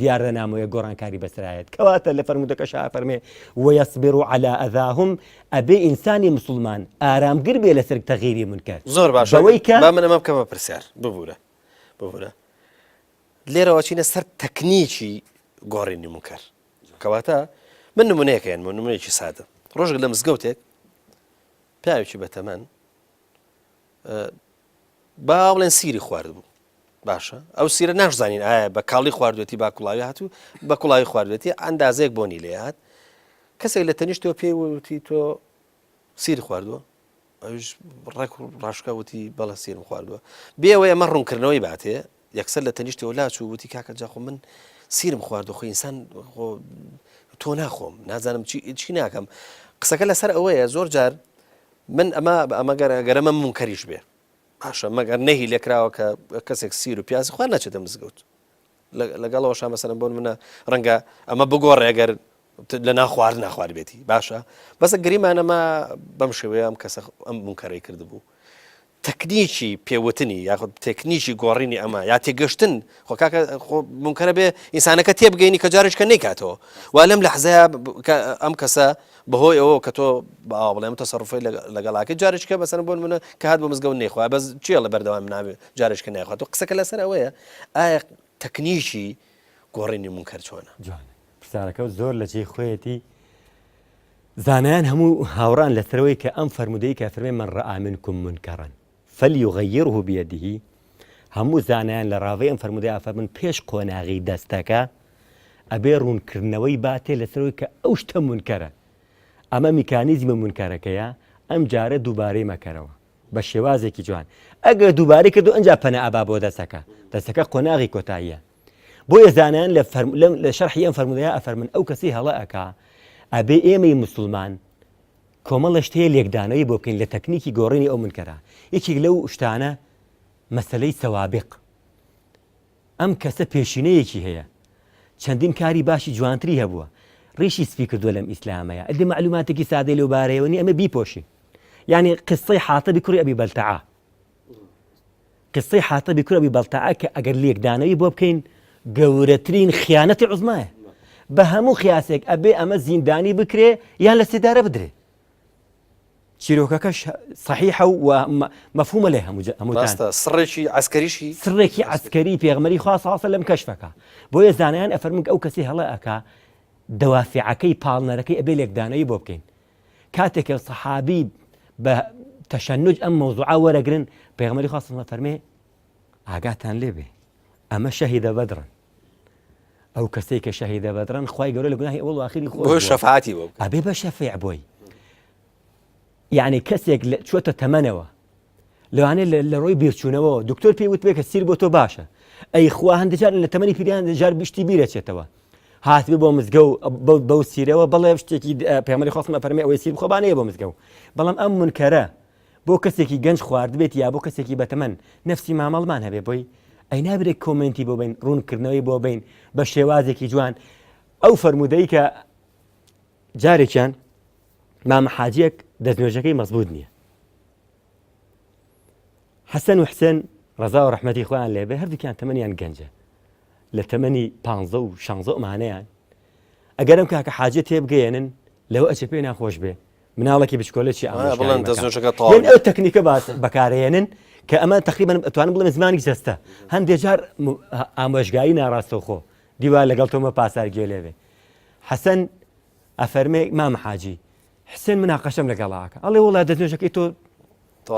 دیاردە نامۆیە گۆڕانکاری بەسرایەت کەواتە لە فەرموودەکەشا فەرمێ ويصبر على أذاهم ئەبێ ئینسانی مسلمان ئارامگر بێ لەسەر تەغیری منکەر زۆر باشە بەوەی کە با من ئەمە بکەمە پرسیار ببوورە ببوورە لێرەوە چینە سەر تەکنیکی گۆڕینی منکەر کەواتە من نمونەیەک هێنمەوە نمونەیەکی سادە ڕۆژێک لە مزگەوتێک پیاوێکی بەتەمەن با بڵێن سیری خواردبوو باشە ئەو سیرە ناشزانین ئایا بە کاڵی خواردوێتی با کوڵاوی هاتوو بە کوڵاوی خواردوێتی ئەندازەیەک بۆنی لێ هات کەسێک لە تەنیشتەوە پێی وتی تۆ سیر خواردووە ئەویش ڕێک ڕاشکا وتی بەڵێ سیرم خواردووە بێ ئەوەی ئەمە ڕوونکردنەوەی باتێ یەکسەر لە تەنیشتەوە لاچوو وتی کاکە جا خۆ من سیرم خواردووە خۆ ئینسان خۆ تۆ ناخۆم نازانم چی چی ناکەم قسەکە لەسەر ئەوەیە زۆر جار من ئەمە ئەمە گەرەمە منکەریش بێ باشە مەگەر نەهی لێکراوە کە کەسێک سیر و پیازی خوارد ناچێتە مزگەوت لەگەڵەوە شا مەسەلەن بۆ منە ڕەنگە ئەمە بگۆڕێ گەر لە ناو خوارد ناخواردبێتی باشە بەسە گریمانەمە بەم شێوەیە ئەم کەسە ئەم منکەرەی کردبوو تەکنیکی پێوتنی یاخود تەکنیکی گۆڕینی ئەمە یا تێگەشتن خۆ کاکە خۆ منکەرە بێ ئینسانەکە تێبگەینی کە جارێکە نەیکاتەوە وا لەم لەحزەیە ئەم کەسە بەهۆی ئەوە کە تۆ با بڵێم تەسەڕفی لەگەڵاکەی جارێکە بەسەر بۆن منە کە هات بۆ مزگەوت نەیخوا بەس چێڵە بەردەوام نابێ جارێکە نایخوات و قسەکە لەسەر ئەوەیە ئایا تەکنیکی گۆڕینی منکەر چۆنە؟ جوانە پرسیارەکە زۆر لە جێی خۆیەتی زانایان هەموو هاوڕان لەسەرەوەی کە ئەم فەرموودەی کە فەرمێ من رأى منكم منكرا فلیغیره بیده هەموو زانایان لە ڕاڤەی ئەم فەرموودەیە ئەفەرموون پێش قۆناغی دەستەکە ئەبێ ڕوونکردنەوەی باتێ لەسەرەوەی کە ئەو شتە مونکەرە ئەمە میکانیزمی مونکەرەکەیە ئەم جارە دووبارەی مەکەرەوە بە شێوازێکی جوان ئەگەر دووبارەی کردو ئەنجا پەنا ئەبا بۆ دەستەکە دەستەکە قۆناغی کۆتاییە بۆیە زانایان لە فەرم لە شەرحی ئەم فەرموودەیە ئەفەرمن ئەو کەسی هەڵە ئەکا ئەبێ ئێمەی مسلمان کۆمەڵە شت هەیە لێکدانەوەی بۆ بکەین لە تەکنیکی گۆڕینی ئەو منکەرە، یەکێک لەو شتانە مەسەلەی سەوابق، ئەم کەسە پێشینەیەکی هەیە، چەندین کاری باشی جوانتری هەبووە، ڕیشی سپی کردووە لەم ئیسلامەیە، ئەدی مەعلوماتێکی سادەی لەو بارەیەوە نییە ئەمە بیپۆشین. یانی قسەی حاتبی کوڕی ئەبی بەلتەعە، قسەی حاتبی کوڕی ئەبی بەلتەعە کە ئەگەر لێکدانەوەی بۆ بکەین گەورەترین خیانەتی عوزمایە بە هەموو قیاسێک ئەبێ ئەمە زیندانی بکرێ یان لە سێدارە بدرێ چیرۆکەکەش صحیحە و مەفهومە لێ هەموو هەمووتان ڕاستە سڕێکی عەسکەریشی سڕێکی عەسکەری پێغەمبەری خوا صلی الله علیه و کەشفەکە بۆیە زانایان ئەفەرموون ئەو کەسی هەڵە ئەکا دەوافعەکەی پاڵنەرەکەی ئەبێ لێکدانەوەی بۆ بکەین کاتێک کە سەحابی بە تەشەنوج ئەم مەوزوعە وەرەگرن پێغەمبەری خوا صلی الله فەرمێ ئاگاتان لێ بێ ئەمە شەهیدە بەدرن ئەو کەسەی کە شەهیدە بەدرن خوای گەورە لە گوناهی ئەوەڵ و ئاخیری خۆش بۆ شەفاعەتی بۆ ئەبێ بە شەفیع بۆی یعنی کەسێک چوەتە تەمەنەوە لەوانەیە لە ڕۆی بیرچوونەوە دکتۆر پێی وتبێ کە سیر بۆ تۆ باشە ئەی خوا هەندێک جار لە تەمەنی پیریان جار بشتی بیرەچێتەوە. هاتبێ بۆ مزگەو بەو سیرەوە بەڵێ شتێکی پێغەمبەری خوا صلی فەرمی ئەوەی سیر بخۆ با نەیە بۆ مزگەو بەڵام ئەم منکەرە بۆ کەسێکی گەنج خواردبێت یا بۆ کەسێکی بەتەمەن نەفسی مامەڵمان هەبێ بۆی ئەی نابرێت comment ی بۆ بین ڕوونکردنەوەی بۆ بین بە شێوازێکی جوان ئەو فەرموودەی کە جارێکیان مامە حاجیەک دەستنوێژەکەی مەزبوط نییە حەسەن و حسێن ڕەزا و ڕەحمەتی خۆیان لێبێ هەردووکیان تەمەنیان گەنجە لە تەمەنی پ و شانزە ئەمانەیان ئەگەر ئەم کاکە حاجە تێبگەیەنن لەوە ئەچێ پێ ناخۆش بێ مناڵێکی بچکۆلە چی بڵێن دەستنوێژەکە تەواو ئەو تەکنیکە باس بەکارێنن کە ئەمە تقریبا ئەتوانم بڵێم زمانی جەستە هەندێک جار ئامۆژگاری ناڕاستەوخۆ دیوا لەگەڵ تۆمە پاسار گوێ لێبێ حەسەن ئەفەرمێ مامە حاجی حسێن مناقەشەم لەگەڵاکە ئەڵێ وڵا دەستنوێژەکەی تۆ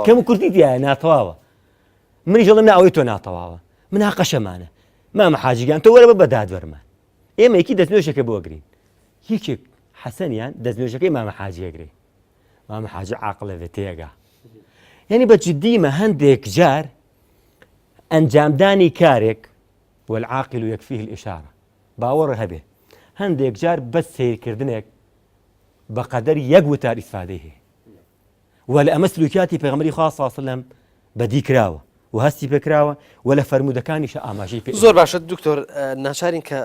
کەم و کوردی دیایە ناتەواوە منیش ئەڵێم نا ئەوەی تۆ ناتەواوە مناقەشەمانە مامە حاجیگیان تۆ وەرە بە دادوەرمان ئێمە یەکی دەستنوێژەکە بۆ گرین یەکێک حەسەنیان دەستنوێژەکەی مامە حاجیەگرێ مامە حاجی عاقلە بێت تێگا یعنی بە جدیمە هەندێک جار ئەنجامدانی کارێک والعاقل يكفيه الإشارة باوەڕ هەبێ هەندێک جار بەس سیرکردنێک بەقەدەر یەک وتار ئیسفادەی هەیە و لە ئەمە سلوکیاتی پێغەمبەری خوا صلی الله علیه و سلم بەدی کراوە و هەستی پێکراوە و لە فەرموودەکانیشە ئاماژەی پێ زۆر باشە دکتۆر ناچارین کە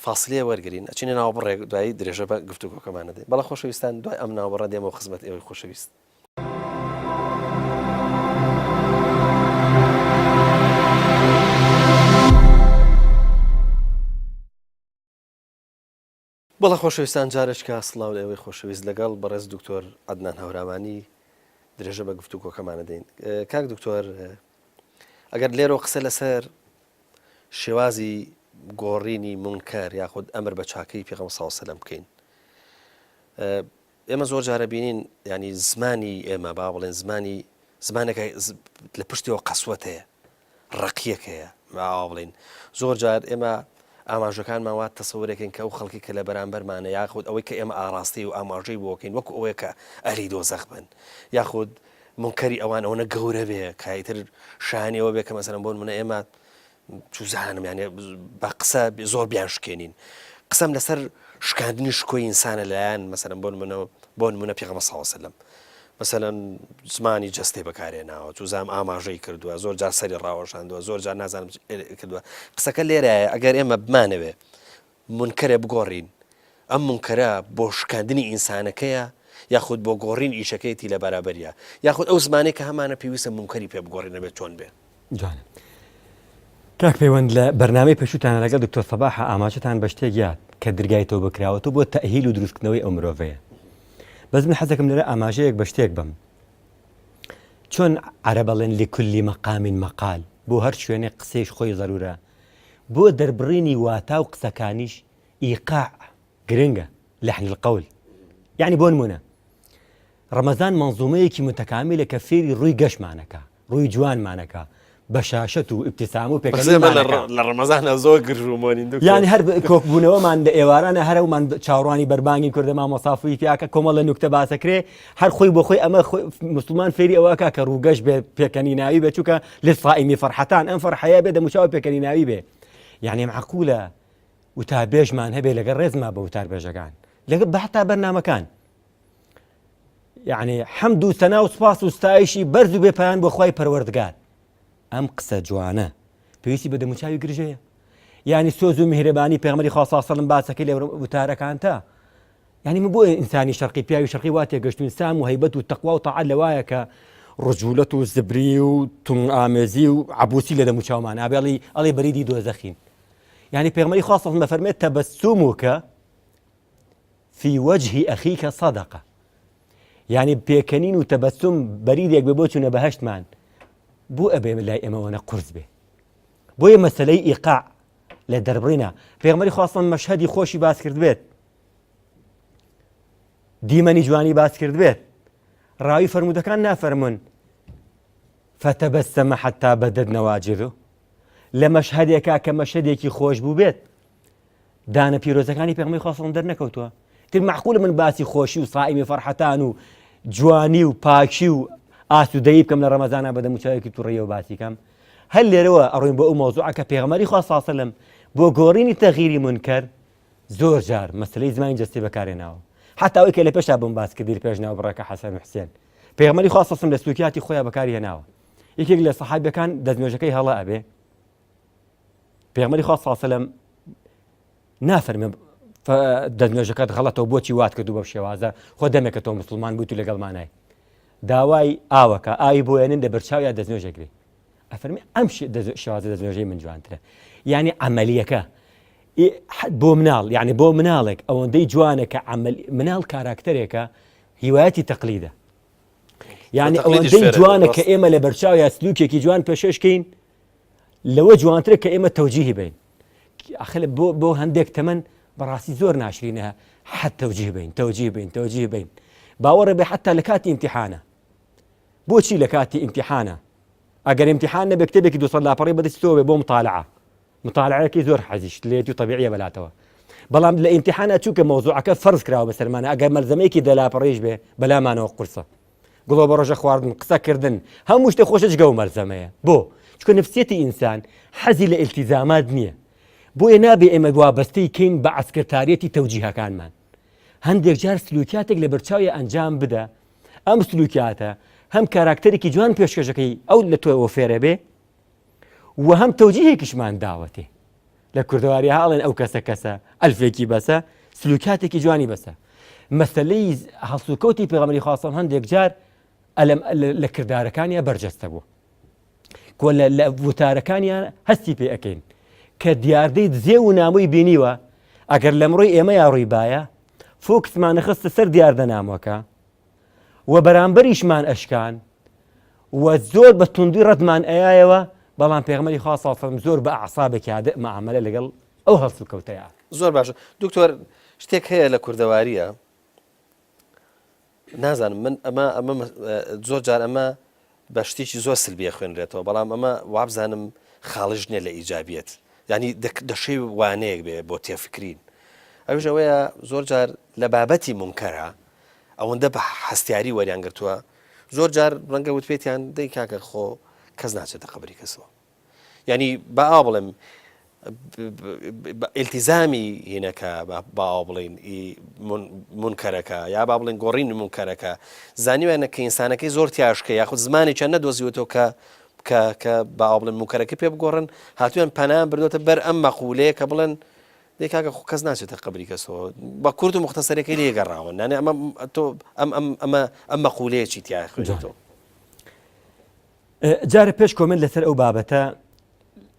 فاسلیە وەرگین ئەچینە ناو بڕێک دوایی درێژە بە گفتوگۆکەمان دەدەین بەڵێ خۆشەویستان دوای ئەم ناوبڕە دێمەوە خزمەت ئێوەی خۆشەویست. بەڵێ خۆشەویستان جارێکە سڵاو لە ئێوەی خۆشەویست لەگەڵ بەڕێز دکتۆر عەدنان هەورامانی درێژە بە گفتوگۆکەمان دەدەین کاک دکتۆر ئەگەر لێرەوە قسە لەسەر شێوازی گۆڕینی منکەر یاخود ئەمر بە چاکەی پێغەمبەر صلی الله علیه و سلم بکەین ئێمە زۆر جارە بینین ینی زمانی ئێمە با بڵێن زمانی زمانەکە لە پشتیەوە قەسوەت هەیە ڕەقیەک هەیە ئاوا بڵێین زۆر جار ئێمە ئاماژەکانمان وا تەسەورەکەین کە ئەو خەڵکی کە لە بەرامبەرمانە یاخود ئەوەی کە ئێمە ئاڕاستەی و ئاماژەی بۆکەین وەکو ئەوەیە کە ئەهلی دۆزەخ بن یاخود منکەری ئەوان ئەوەنە گەورە بێ کە ئیتر شایانی ئەوە بێ کە مەسەلەن بۆ نمونە ئێمە چوزانم یانێ بە قسە زۆر بیان شکێنین قسەم لەسەر شکاندنی شکۆی ئینسانە لایەن مەسەلەن بۆ نمونە بۆ نمونە پێغەمبەر صلی الله علیه وسلم مەسەلەن زمانی جەستەی بەکارهێناوە چوزام ئاماژەی کردووە زۆر جار سەری ڕاوەشاندووە زۆر جار نازانم کردووە قسەکە لێرایە ئەگەر ئێمە بمانەوێ مونکەرێ بگۆڕین ئەم مونکەرە بۆ شکاندنی ئینسانەکەیە یاخود بۆ گۆڕین ئیشەکەیەتی لە بەرابەریا یاخود ئەو زمانەی کە هەمانە پێویستە مونکەری پێ بگۆڕین ئەبێت چۆن بێ؟ جوانە کاک پەیوەند لە بەرنامەی پێشووتانە لەگەڵ دکتۆر سەباحە ئاماژەتان بە شتێک یاد کە درگای تەوبە کراوەتەوە بۆ تەئهیل و دروستکردنەوەی ئەو مرۆڤەیە بەس من حەزەکەم لێرە ئاماژەیەک بە شتێک بم چۆن عەرەب ئەڵێن لكل مقام مقال بۆ هەر شوێنێک قسەیش خۆی زەرورە بۆ دەربڕینی واتا و قسەکانیش ئیقاع گرنگە لحن القول یعنی بۆ نمونە ڕەمەزان مەنزومەیەکی متەکامیلە کە فێری ڕووی گەشمانەکە ڕووی جوانمانەکە بەشاشەت و ئیبتیسام و پێکەنینمانەکە. لە ڕەمەزانە زۆر گرژ و مۆنین دکتۆر. یانی هەر کۆکبوونەوەمان لە ئێوارانە هەر ئەومان چاوەڕوانی بەربانگی کوردە مامۆستا فووی پیاکە کۆمەڵە نوکتە باسەکرێ هەر خۆی بۆ خۆی ئەمە موسڵمان فێری ئەوە کا کە ڕووگەش بێ پێکەنیناوی بێ چونکە للصائم فرحتان ئەم فەرحەیە بێ دەموچاو پێکەنیناوی بێ یعنی معقولە وتاربێژمان هەبێ لەگەڵ ڕێزما بە وتاربێژەکان لەگەڵ بە حتا بەرنامەکان یعنی حەمد و سەنا و سپاس و ستایشی بەرز و بێ پایان بۆ خوای پەروەردگار ئەم قسە جوانە پێویستی بە دەموچاوی گرژەیە یعنی سۆز و میهرەبانی پێغەمبەری خوا صلی الله علیه و سلم باسەکەی لە وتارەکانتا یعنی من بۆ ئینسانی شەرقی پیاوی شەرقی وا تێگەشتوین سام و هەیبەت و تەقوا و تاعەت لەوایە کە ڕجولەت و زبری و تون ئامێزی و عبوسی لە دەموچاومان ئابێڵی ئەڵێ بەریدی دۆزەخین یعنی پێغەمبەری خوا صلی الله علیه و سلم دەفەرمێت تبسمک فی وجه اخیک صدقە یعنی پێکەنین و تەبەسوم بەریدێک بێ بۆ چوونە بەهەشتمان بۆ ئەبێ لای ئێمەوەنە قورس بێ بۆیە مەسلەی ئیقاع لە دەربڕینە پێغمەری خواستن مەشهدی خۆشی باس کرد بێت دیمەنی جوانی باس کرد بێت ڕاوی فەرمودەکان نافەرمونون فتبسم حتى بدت نواجذه لە مەشهدێکا کە مەشهدێکی خۆش بوو بێت دانە پیرۆزەکانی پێغەمبەری خوا صلی دەرنەکەوتووە تر معقولە من باسی خۆشی و صائمی فەرحەتان و جوانی و پاکی و ئاسوودەیی بکەم لە ڕەمەزانە بە دەموچاوێکی توڕەیەوە باسی کەم هەر لێرەوە ئەڕۆین بۆ ئەو مەوزوعە کە پێغەمبەری خوا صلی الله علیه و سلم بۆ گۆڕینی تەغیری منکەر. زۆر جار مەسلەی زمانی جەستەی بەکارهێناوە حتا ئەوەی کە لە پێشا بۆم باس کردی لە پێش ناوبڕەکە حەسەن و حسێن پێغەمبەری خوا صلی لە سلوکیاتی خۆیان بەکاری هێناوە یەکێک لە سەحابەکان دەستنوێژەکەی هەڵە ئەبێ پێغەمبەری خوا صلی نافەرمێ دەستنوێژەکەت غەڵەتەوە بۆچی وات کردو بەم شێوازە خۆ دەمێکە تۆ مسلمان بوویت و لەگەڵمانای داوای ئاوەکە ئاوی بۆیەنن لە بەرچاویا دەستنوێژەگرێ ئەفەرمی ئەم شێوازە دەستنوێژەی من جوانترە یعنی عملیەکە بۆ مناڵ یعنی بۆ مناڵێک ئەوەندەی جوانە کە عمل مناڵ کاراکتەرێکە هیوایەتی تەقلیدە یعنی ئەوەندەی جوانە کە ئێمە لە بەرچاو یا سلوکێکی جوان پێشێشکەین لەوە جوانترە کە ئێمە تەوجیهی بین ئەخر بۆ بۆ هەندێک تەمەن بەڕاستی زۆر ناشرینە حەت تەوجیه بین تەوجیه بین تەوجیه بین باوەڕێ بێ حتا لە کاتی ئیمتیحانە بۆچی لە کاتی ئیمتیحانە ئەگەر ئیمتیحان نەبێ کتێبێکی 200 لاپەڕی بەدەستی تۆ بێ بۆ مطالعە مطالعەیەکی زۆر حەزیشت لێتی و طبیعیە بەلاتەوە بەڵام لە ئیمتیحانە چونکە مەوزوعەکە فەرز کراوە بەسەرمانە ئەگەر مەلزەمەیەکی دە لاپەڕیش بێ بەلامانەوە قورسە گوڵۆ بەڕۆژە خواردن، قسە کردن، هەموو شتێک خۆشە جگە ئەو مەلزەمەیە. بۆ؟ چونکە نفسیەتی ئینسان حەزی لە ئیلتیزامات نییە. بۆیە نابێ ئێمە وابەستەی کەین بە عەسکەرتاریەتی تەوجیهەکانمان. هەندێک جار سلوکیاتێک لە بەرچاویا ئەنجام بدە، ئەم سلوکیاتە هەم کاراکتەرێکی جوان پێشکەشەکەی ئەو لە تۆوە فێرە بێ و هەم تەوجیهێکیشمان داوەتێ. لە کوردەواری هاڵێن ئەو کەسە کەسە ئەلفێکی بەسە سلوکاتێکی جوانی بەسە مەسلەی هەڵسوکەوتی پێغەمبەری خوا صلی هەندێک جار ئەلم لە کردارەکانیا بەرجەستە بوو کۆ لە وتارەکانیان هەستی پێ ئەەکەین کە دیاردەی دزێ و نامۆی بینیوە ئەگەر لەمڕۆی ئێمە یا ڕووی باە فۆکسمان خستە سەر دیاردە نامۆکە و بەرامبەریشمان ئەشکان و زۆر بە توندی ڕەتمان ئەیایەوە بەڵام پێغەمبەری خوا صلی الله زۆر بە ئەعسابێکی هادئ معاملە لەگەڵ ئەو هەڵسوکەوتەیە. زۆر باشە دکتۆر شتێک هەیە لە کوردەواریە نازانم من ئەمە ئەمە زۆر جار ئەمە بە شتێکی زۆر سلبیە خوێنرێتەوە بەڵام ئەمە وابزانم خاڵش نییە لە ئیجابیت ینی دەشێ وانەیەک بێ بۆ تێفکرین ئەوش ئەوەیە زۆر جار لە بابەتی منکەرە ئەوەندە بە هەستیاری وەریان گرتووە زۆر جار ڕەنگە وتبێتیان دەی کاکە خۆ کەس ناچێتە قەبری کەسەوە یعنی با ئاوا بڵێم ئیلتیزامی هینەکە با ئاوا بڵێین منکەرەکە یا با بڵێن گۆڕین منکەرەکە زانیویانە کە ئینسانەکەی زۆر تیاشکە یاخود زمانێکیان نەدۆزیوەتەوە کە کە کە با ئاوا بڵێن منکەرەکە پێ بگۆڕن هاتویان پەنایان بردۆتە بەر ئەم مەقولەیە کە بڵێن دەی کاکە خۆ کەس ناچێتە قەبری کەسەوە بە کورت و مختصەرەکەی لێ گەڕاون نانێ ئەمە تۆ ئەم ئەم ئەمە ئەم مەقولەیە چی تیا خوێنێتەوە جارە پێش comment لەسەر ئەو بابەتە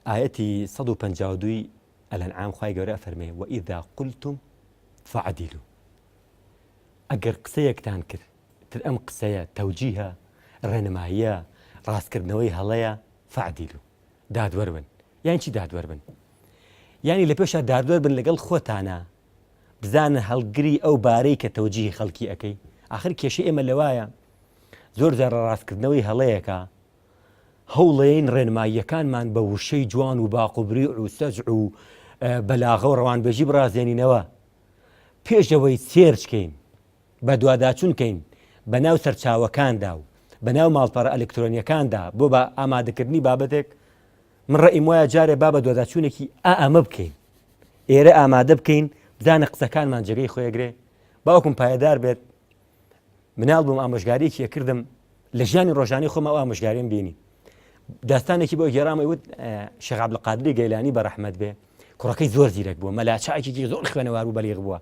ئایەتی 152 الانعام خوای گەورە ئەفەرمێ وإذا قلتم فاعدلوا ئەگەر قسەیەکتان کرد تر ئەم قسەیە تەوجیهە ڕێنماییە ڕاستکردنەوەی هەڵەیە فاعدلوا دادوەر بن یان چی دادوەر بن یانی لە پێشا دادوەر بن لەگەڵ خۆتانە بزانە هەڵگری ئەو بارەی کە تەوجیهی خەڵکی ئەەکەی ئاخر کێشەی ئێمە لەوایە زۆر جار ڕاستکردنەوەی هەڵەیەکە هەوڵێین ڕێنماییەکانمان بە وشەی جوان و باقوبری و سەجع و بەلاغە و ڕەوانبێژی بڕازێنینەوە پێشەوەی search کەین بەدواداچوون کەین بە ناو سەرچاوەکاندا و بە ناو ماڵپەڕە ئەلکترۆنیەکاندا بۆ بە ئامادەکردنی بابەتێک من ڕەئیم وایە جارێ با بەدواداچوونێکی ئا ئەمە بکەین ئێرە ئامادە بکەین بزانە قسەکانمان جێگەی خۆیەگرێ باوکم پایەدار بێت مناڵ بووم ئامۆژگاریەکی ئەکردم لە ژیانی ڕۆژانی خۆم ئەو ئامۆژگاریم بینی داستانێکی بۆ گێرامەی وت شێخ عەبدولقادری گەیلانی بە ڕەحمەت بێ کوڕەکەی زۆر زیرەک بووە مەلاچاکێکی زۆر خوێنەوار و بەلیغ بووە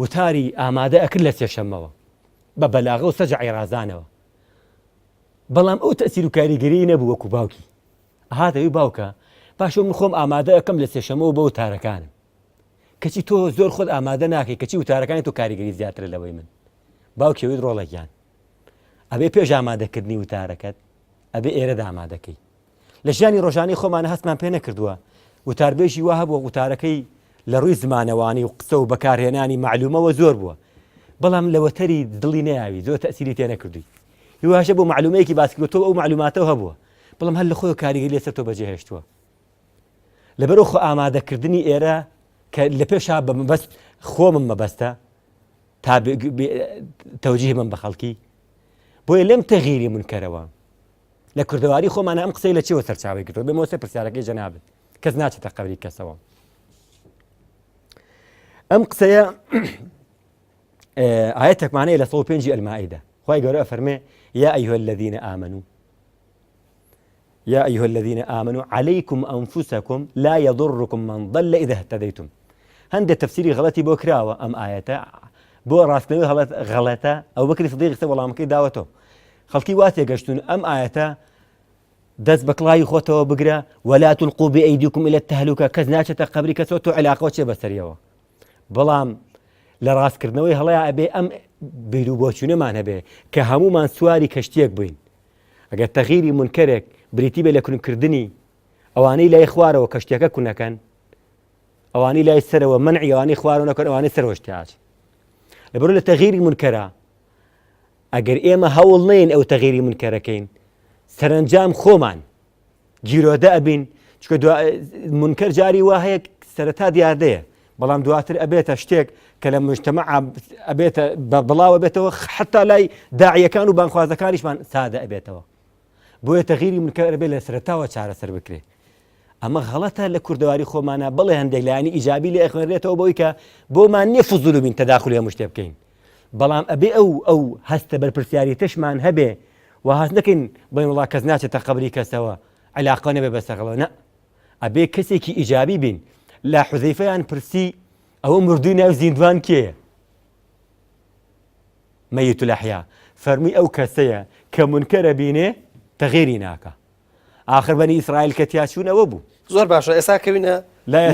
وتاری ئامادە ئەکرد لە سێشەممەوە بە بەلاغە و سەجعی ڕازانەوە بەڵام ئەو تەسیر و کاریگەری نەبوو وەکو باوکی هاتەوی باوکە باشە من خۆم ئامادە ئەەکەم لە سێشەمەوە بۆ وتارەکانم کەچی تۆ زۆر خۆت ئامادە ناکەی کەچی وتارەکانی تۆ کاریگەری زیاترە لەوەی من باوکی وت ڕۆڵەگیان ئەبێ پێش ئامادەکردنی وتارەکەت ئەبێ ئێرەدا ئامادەکەی لە ژیانی ڕۆژانەی خۆمانە هەستمان پێ نەکردووە، وتاربێژی وا هەبووە وتارەکەی لە ڕووی زمانەوانی و قسە و بەکارهێنانی مەعلومەوە زۆر بووە، بەڵام لە وەتەری دڵی نەیاوی، زۆر تەئسیری تێ نەکردووی. هیواشە بۆ مەعلومەیەکی باس کردووە، تۆ ئەو مەعلوماتەو هەبووە، بەڵام هەر لە خۆیەوە کاریگەری لەسەر تۆ بەجێ هێشتووە. لەبەرئەو خۆ ئامادەکردنی ئێرە کە لە پێشا بە مەبەست خۆمم مەبەستە تا تەوجیه بم بە خەڵکی، بۆیە لەم تەغیری مونکەرەوە لە کوردەواری خۆمانە ئەم قسەی لە چیەوە سەرچاوەی گرتووە بێمەوە سەر پرسیارەکەی جەنابت کەس ناچێتە قەبری کەسەوە. ئەم قسەیە ئاەتێکمان هەیە لە 105 المائدە خوای گەورە ئەفەرمێ يا أيها الذين آمنوا يا أيها الذين آمنوا عليكم أنفسكم لا يضركم من ضل إذا اهتديتم هەندێک تەفسیری غەڵەتی بۆ کراوە ئەم ئاەتە بۆ ڕاستنەوەی هەڵەت غەڵەتە ئەو بەکری سدیق سە وەڵامەکەی داوەتەوە خەڵکی وا تێگەشتون ئەم ئاەتە دەست بە کڵاوی خۆتەوە بگرە ولا تلقوا بأيديكم إلى التهلكة کەس ناچێتە قەبری کەسەوە تۆ علاقەوە چێ بەسەریەوە بەڵام لە ڕاستکردنەوەی هەڵەیە ئەبێ ئەم بیر و بۆچوونەمان هەبێ کە هەمومان سواری کەشتیەک بووین ئەگەر تەغیری منکەرێک بریتی بێ لە کونکردنی ئەوانەی لای خوارەوە کەشتیەکە کونەکەن ئەوانەی لای سەرەوە منعی ئەوانەی خوارەوە نەکەن ئەوانەی سەرەوەش تیاچ لەبەر لە تەغیری منکەرە ئەگەر ئێمە هەوڵ نەین ئەو تەغیری منکەرەکەین سەرنجام خۆمان گیرۆدە ئەبین چکە منکەر جاری وا هەیە سەرەتا دیاردەیە بەڵام دواتر ئەبێتە شتێک کە لە مجتمع ئەبێتە بە بڵاوە بێتەوە حتا لای داعیەکان و بانخوازەکانیشمان سادە ئەبێتەوە بۆیە تەغیری منکەر ئەبێ لە سەرەتاوە چارەسەر بکرێ ئەمە غەڵەتە لە کوردەواری خۆمانە بڵێ هەندێک لایەنی ئیجابی لێ ئەخوێنرێتەوە بۆی کە بۆمان نییە فزول بین تەداخلی هەموو شتێ بکەین بەڵام ئەبێ ئەو ئەو هەستە بەرپرسیارێتەشمان هەبێ و هەست نەکەین بڵێن وڵا کەس ناچێتە قەبری کەسەوە علاقە نەبێ بەسەغڵەوە نە ئەبێ کەسێکی ئیجابی بین لە حوزەیفەیان پرسی ئەوە مردووی ناو زیندوان کێیە مەیت الأحیاء فەرمووی ئەو کەسەیە کە منکەرە بینێ تەغێری ناکە ئاخر بەنی ئیسرائیل کە تیاچوون ئەوە بوو. زۆر باشە ئێستا کەوینە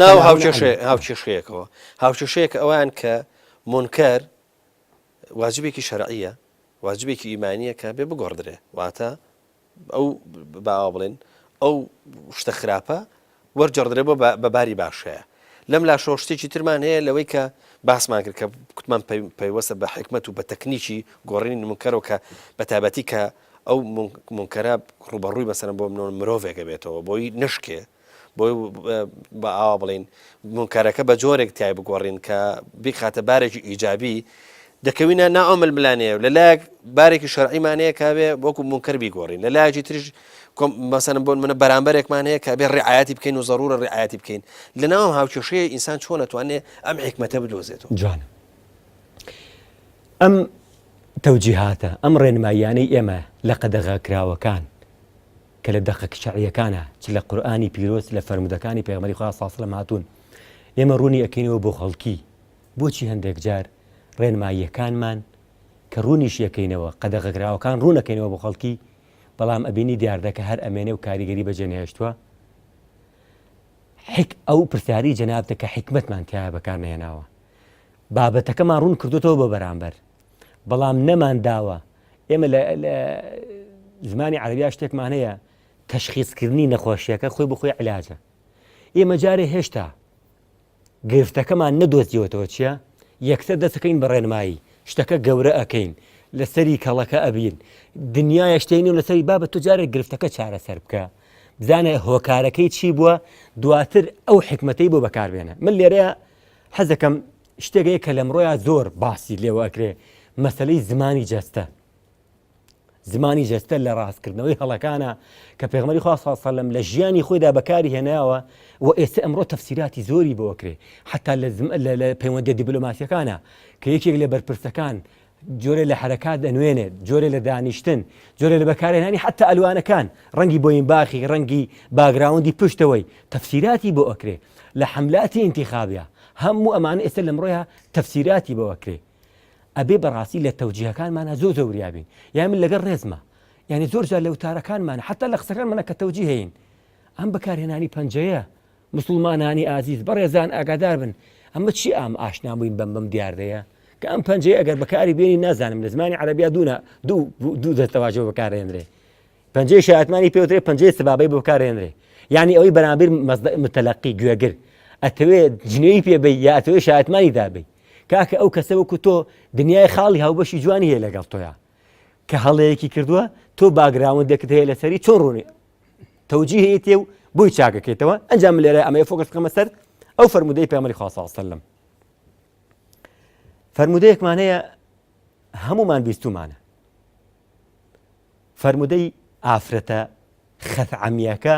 ناو هاوکێشەیە هاوکێشەیەکەوە هاوکێشەیەک ئەوان کە مونکەر واجبێکی شەرعیە واجبێکی ئیمانیە کە بێ بگۆڕدرێ واتە ئەو باوا بڵێن ئەو شتە خراپە وەرجڕدرێ بۆ بە باری باشەیە لەم لاشەوە شتێکی ترمان هەیە لەوەی کە باسمان کرد کە کوتمان پەیوەستە بە حکمت و بە تەکنیکی گۆڕینی منکەرەوە کە بە تایبەتی کە ئەو مونکەرە ڕووبەڕووی مەسەلەن بۆ منۆ مرۆڤێک ئەبێتەوە بۆی نەشکێ بۆی بە ئاوا بڵین مونکەرەکە بە جۆرێک تای بگۆڕین کە بیخاتە بارێکی ئیجابی دەکەوینە نا ئەو ململانەیە لە لایەک بارێکی شەرعیمان هەیە کە بێ وەکو مونکەر بیگۆڕین لە لایەکی تریش مەسەلەن بۆ منە بەرامبەرێکمان هەیە کە بێ ڕعایەتی بکەین و زەرورە ڕعایەتی بکەین لە ناوم هاوکێشەیە ئینسان چۆن ئەتوانێ ئەم حیکمەتە بدۆزێتەوە جوانە ئەم تەوجیهاتە، ئەم ڕێنماییانەی ئێمە لە قەدەغەکراوەکان کە لە دەقە شەرعییەکانە چ لە قورئانی پیرۆز چ لە فەرموودەکانی پێغەمبەری خوا صلی سلم هاتوون ئێمە ڕوونی ئەکەینەوە بۆ خەڵکی بۆچی هەندێک جار ڕێنماییەکانمان کە ڕوونیش یەکەینەوە قەدەغەکراوەکان ڕوونەکەینەوە بۆ خەڵکی بەڵام ئەبینی دیاردەکە هەر ئەمێنێ و کاریگەری بەجێ نەهێشتووە حک ئەو پرسیاری جەنابتە کە حکمتمان تایە بەکار نەهێناوە بابەتەکەمان ڕوون کردوتەوە بۆ بەرامبەر بەڵام نەمان داوە ئێمە لە زمانی عەربیا شتێکمان هەیە تەشخیصکردنی نەخۆشیەکە خۆی بخۆی علاجە ئێمە جارێ هێشتا گرفتەکەمان نەدۆزیەوەتەوە چییە یەکسەر دەستەکەین بە ڕێنمایی شتەکە گەورە ئەەکەین لەسەری کەڵەکە ئەبین دنیاە شتێنی و لەسەری بابە تو جارێک گرفتەکە چارەسەر بکە بزانە هۆکارەکەی چی بووە دواتر ئەو حکمەتەی بۆ بەکاربێنە من لێرەیە حەزەکەم شتێک هەیە کە لەمڕۆیا زۆر باسی لێوە ئەکرێ مەسەلەی زمانی جەستە زمانی جەستە لە ڕاستکردنەوەی هەڵەکانە کە پێغمەری خوا صلی سەلەم لە ژیانی خۆیدا بەکاری هێناوە و ئێستا ئەمڕۆ تەفسیراتی زۆری بۆ ئەکرێ حتا لە پەیوەندیە دیبلۆماسیەکانە کە یەکێک لە بەرپرسەکان جۆرێ لە حەرەکات ئەنوێنێت، جۆرێ لە دانیشتن، جۆرێ لە بەکارهێنانی حەتا ئەلوانەکان، ڕەنگی بۆینباخی، ڕەنگی background ی پشتەوەی، تەفسیراتی بۆ ئەکرێ. لە حەملاتی ئینتیخابیا، هەموو ئەمانە ئێستا لەمڕۆیا تەفسیراتی بۆ ئەکرێ. ئەبێ بەڕاستی لە تەوجیهەکانمانا زۆر زۆر وریا بین. یانی من لەگەڵ ڕێزما، یانی زۆر جار لە وتارەکانمانا، حەتا لە قسەکانمانا کە تەوجیه هەین، ئەم بەکارهێنانی پەنجەیە موسڵمانانی ئازیز بەڕێزان ئاگادار بن ئەمە چی ئام ئاشنا بووین بەم بەم دیاردەیە کە ئەم پەنجەیە ئەگەر بەکاری بێنی نازانم لە زمانی عەرەبیا دوونە دوو دوو دەستەواژە بەکارهێنرێ پەنجەی شایەتمانی پێوترێ پەنجەی سبابەی بۆ بەکارهێنرێ یعنی ئەوەی بەرامبیر متەلەقی گوێگر ئەتەوێ جنێوی پێ بی یا ئەتەوێ شایەتمانی دابی کاکە ئەو کەسە وەکو تۆ دنیای خاڵی هاوبەشی جوانی هەیە لەگەڵ تۆیا کە هەڵەیەکی کردووە تۆ background ێکت هەیە لەسەری چۆن ڕوونی تەوجیهێتێ و بۆی چاکەکەیتەوە ئەنجام من لێرە ئەمەیە focus بکەمە سەر ئەو فەرموودەی پێغەمبەری خوا صلی الله علیه وسلم فەرموودەیەکمان هەیە هەمومان بیستومانە فەرموودەی ئافرەتە خەثعەمیەکە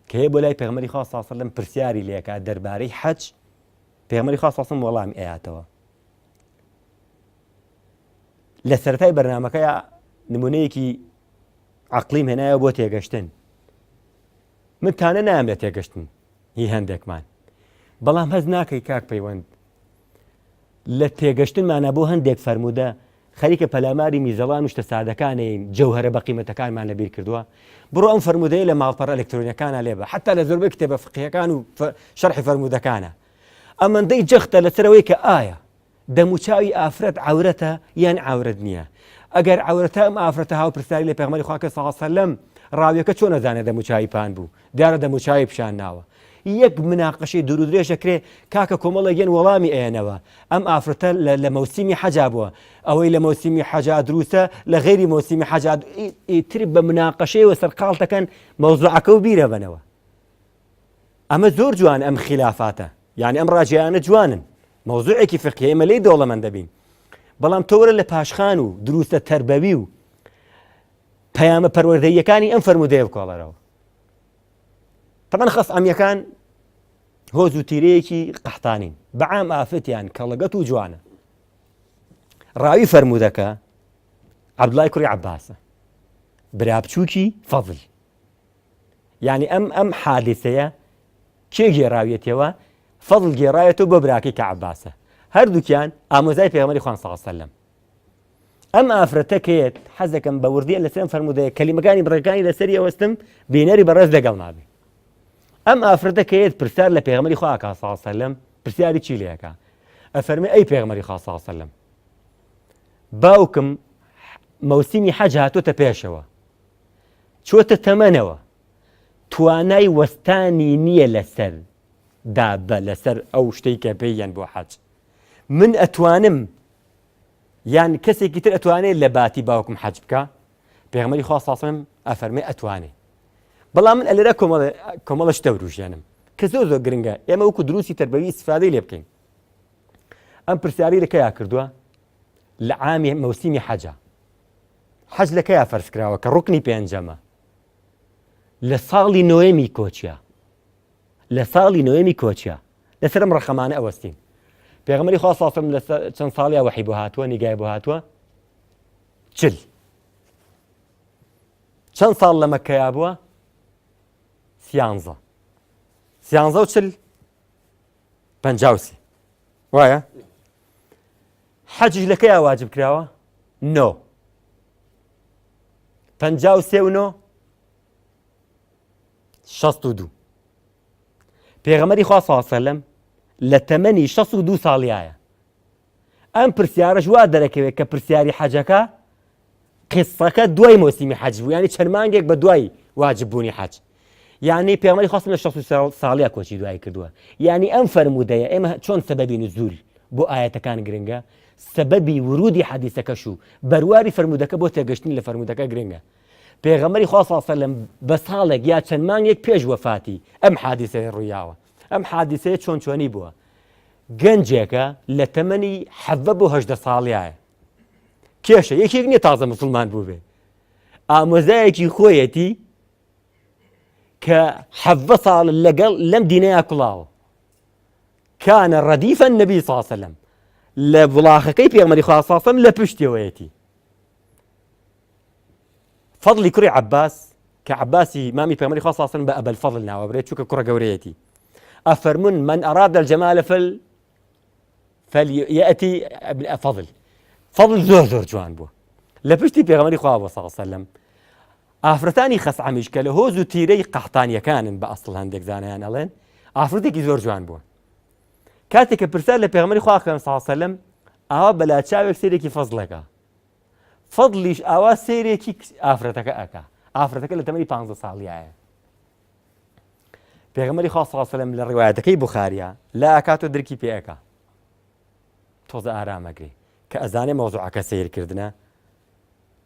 کە هەیە بۆ لای پێغەمبەری خوا صلی الله علیه وسلم پرسیاری لێکا دەربارەی حەج. پێغەمبەری خوا صلی وەڵامی ئەیاتەوە. لە سەرەتای بەرنامەکەیا نمونەیەکی عەقڵیم هێنایەوە بۆ تێگەشتن. من تانە نایەم لە تێگەشتن هی هەندێکمان، بەڵام هەست ناکەی کاک پەیوەند لە تێگەشتنمانە بۆ هەندێک فەرموودە خەریکە پەلاماری میزەڵان و شتە سادەکانین جەوهەرە بەقیمەتەکانمان لەبیر کردووە بڕۆ ئەم فەرموودەیە لە ماڵپەڕە ئەلکترۆنیەکانە لێبە حتا لە زۆربەی کتێبە فقهیەکان و شەرحی فەرموودەکانە ئەمەندەی جەختە لەسەرەوەی کە ئایا دەموچاوی ئافرەت عەورەتە یان عەورەت نییە؟ ئەگەر عەورەتە ئەم ئافرەتە هاوپرسیاری لە پێغەمبەری خوا کرد صلی اللە علیه وسلم ڕاویەکە چۆن ئەزانێ دەموچاوی پان بوو؟ دیارە دەموچاوی پیشان ناوە. یەک مناقەشەی دوور و درێژ ئەکرێ کاکە کۆمەڵێک یەن وەڵامی ئەیەنەوە ئەم ئافرەتە لە مەوسیمی حەجا بووە ئەوەی لە مەوسیمی حەجا دروستە لە غەیری مەوسیمی حەجا ئیتر بە مناقەشەیەوە سەرقاڵ دەکەن مەوزوعەکە و بیرەبەنەوە. ئەمە زۆر جوان ئەم خیلافاتە یعنی ئەم ڕاجیانە جوانن مەوزوعێکی فقهی ئێمە لێی دەوڵەمەند دەبین بەڵام تۆ وەرە لە پاشخان و دروستە تەربەوی و پەیامە پەروەردەییەکانی ئەم فەرمودەیە بکۆڵەرەوە تەبەن خەسعەمیەکان هۆز و تیرەیەکی قەحتانین بەعام ئافرەتیان کەڵەگەت و جوانە ڕاوی فەرمودەکە عەبدوڵای کوڕی عەباسە برا بچووکی فەزل یانی ئەم ئەم حادیسەیە کێ گێڕاویەتەوە فەضل گێڕایەتەوە بۆ براکەی کە عەباسە هەردووکیان ئامۆزای پێغەمبەری خوان صلی الله علیه وسلم ئەم ئافرەتە کێت حەزەکەم بە وردیە لەسەر ئەم فەرموودەیە کەلیمەکانی بڕەکانی لەسەری ئەوەستم بینەری بەڕێز لەگەڵ نابێ ئەم ئافرەتە کێت پرسیار لە پێغەمبەری خوا ئاکا صلی الله علیه وسلم پرسیاری چی لێکا ئەفەرمێ ئەی پێغەمبەری خوا صلی الله علیه وسلم باوکم مەوسیمی حەج هاتۆتە پێشەوە چۆتە تەمەنەوە توانای وەستانی نییە لەسەر دابە لەسەر ئەو شتەی کە پێی یەن بۆ حەج من ئەتوانم یان کەسێکی تر ئەتوانێت لە باتی باوکم حەج بکە پێغەمبەری خوا ساسم ئەفەرمێ ئەتوانێ بەڵام من ئەلێرە کۆمەڵە شتە وروژێنم کە زۆر زۆر گرنگە ئێمە وەکو دروستی تەربەوی ئیسفادەی لێ بکەین ئەم پرسیاری لە کەیا کردووە لە عامی مەوسیمی حەجە حەج لە کەیا فەرز کراوە کە ڕوکنی پێنجەمە؟ لە ساڵی نۆیەمی کۆچیا. لە ساڵی نۆیەمی کۆچیا. لەسەر ئەم ڕەقەمانە ئەوەستین. پێغەمبەری خوا صلی الله علیه و سلم لە چەند ساڵیا وەحی بۆ هاتووە نیگای بۆ هاتووە؟ چل. چەند ساڵ لە مەککەیا بووە؟ سیانزە. سیانزە و چل 53 وایە؟ حەجیش لە کەیا واجب کراوە؟ نۆ. 53 و نۆ 62 پێغەمەری خوا صلی سەلەم لە تەمەنی 62 ساڵیایە ئەم پرسیارەش وا دەرەکەوێت کە پرسیاری حەجەکە قسەکە دوای مۆسیمی حەج بوو ینی چەند مانگێک بە دوای واجب بوونی حەج یعنی پێغەمبەری خوا لە 63 ساڵیا کۆچی دوایی کردووە یعنی ئەم فەرموودەیە ئێمە چۆن سەبەبی نزول بۆ ئاەتەکان گرنگە سەبەبی ورودی حەدیسەکەش و بەرواری فەرموودەکە بۆ تێگەشتن لە فەرموودەکە گرنگە پێغەمبەری خوا صلی الله بە ساڵێک یا چەند مانگێک پێش وەفاتی ئەم حادیسەیە ڕوویاوە ئەم حادیسەیە چۆن چۆنی بووە گەنجێکە لە تەمەنی حەڤە بۆ هەژدە ساڵیایە کێشە یەکێک نییە تازە مسلمان بوو بێ ئامۆزایەکی خۆیەتی کە حەڤە ساڵ لەگەڵ لەم دینەیا کوڵاوە کانە ڕەدیفە نەبی ساسەلم لە وڵاخەکەی پێغمەری خوا ساسەم لە پشتەوەیەتی فەضلی کوڕی عەباس کە عەباسی مامی پێغەمبەری خوا صلی الله بە ئەبەل فەضل ناوەبرێت چونکە کوڕە گەورەیەتی ئەفەرمون من أراد الجمال فل فليأتي ابن فضل فضل زۆر زۆر جوان بووە لە پشتی پێغەمبەری خوا بۆ صلی الله علیه وسلم ئافرەتانی خەسعەمیش کە لە هۆز و تیرەی قەحتانیەکانن بە ئەسڵ هەندێک زانایان ئەڵێن ئافرەتێکی زۆر جوان بووە کاتێک کە پرسیار لە پێغەمبەری خوا کەن صلی الله علیه وسلم ئاوا بەلاچاوێک سەیرێکی فەزڵەکە فەزڵیش ئاوا سەیرێکی ئافرەتەکە ئەکا ئافرەتەکە لە تەمەنی 15 ساڵیایە پێغەمبەری خوا صلی الله علیه و سلم لە ڕیوایەتەکەی بوخاریا لا ئەکات و درکی پێ ئەکا تۆزە ئارامەگری کە ئەزانێ مەوزوعەکە سەیرکردنە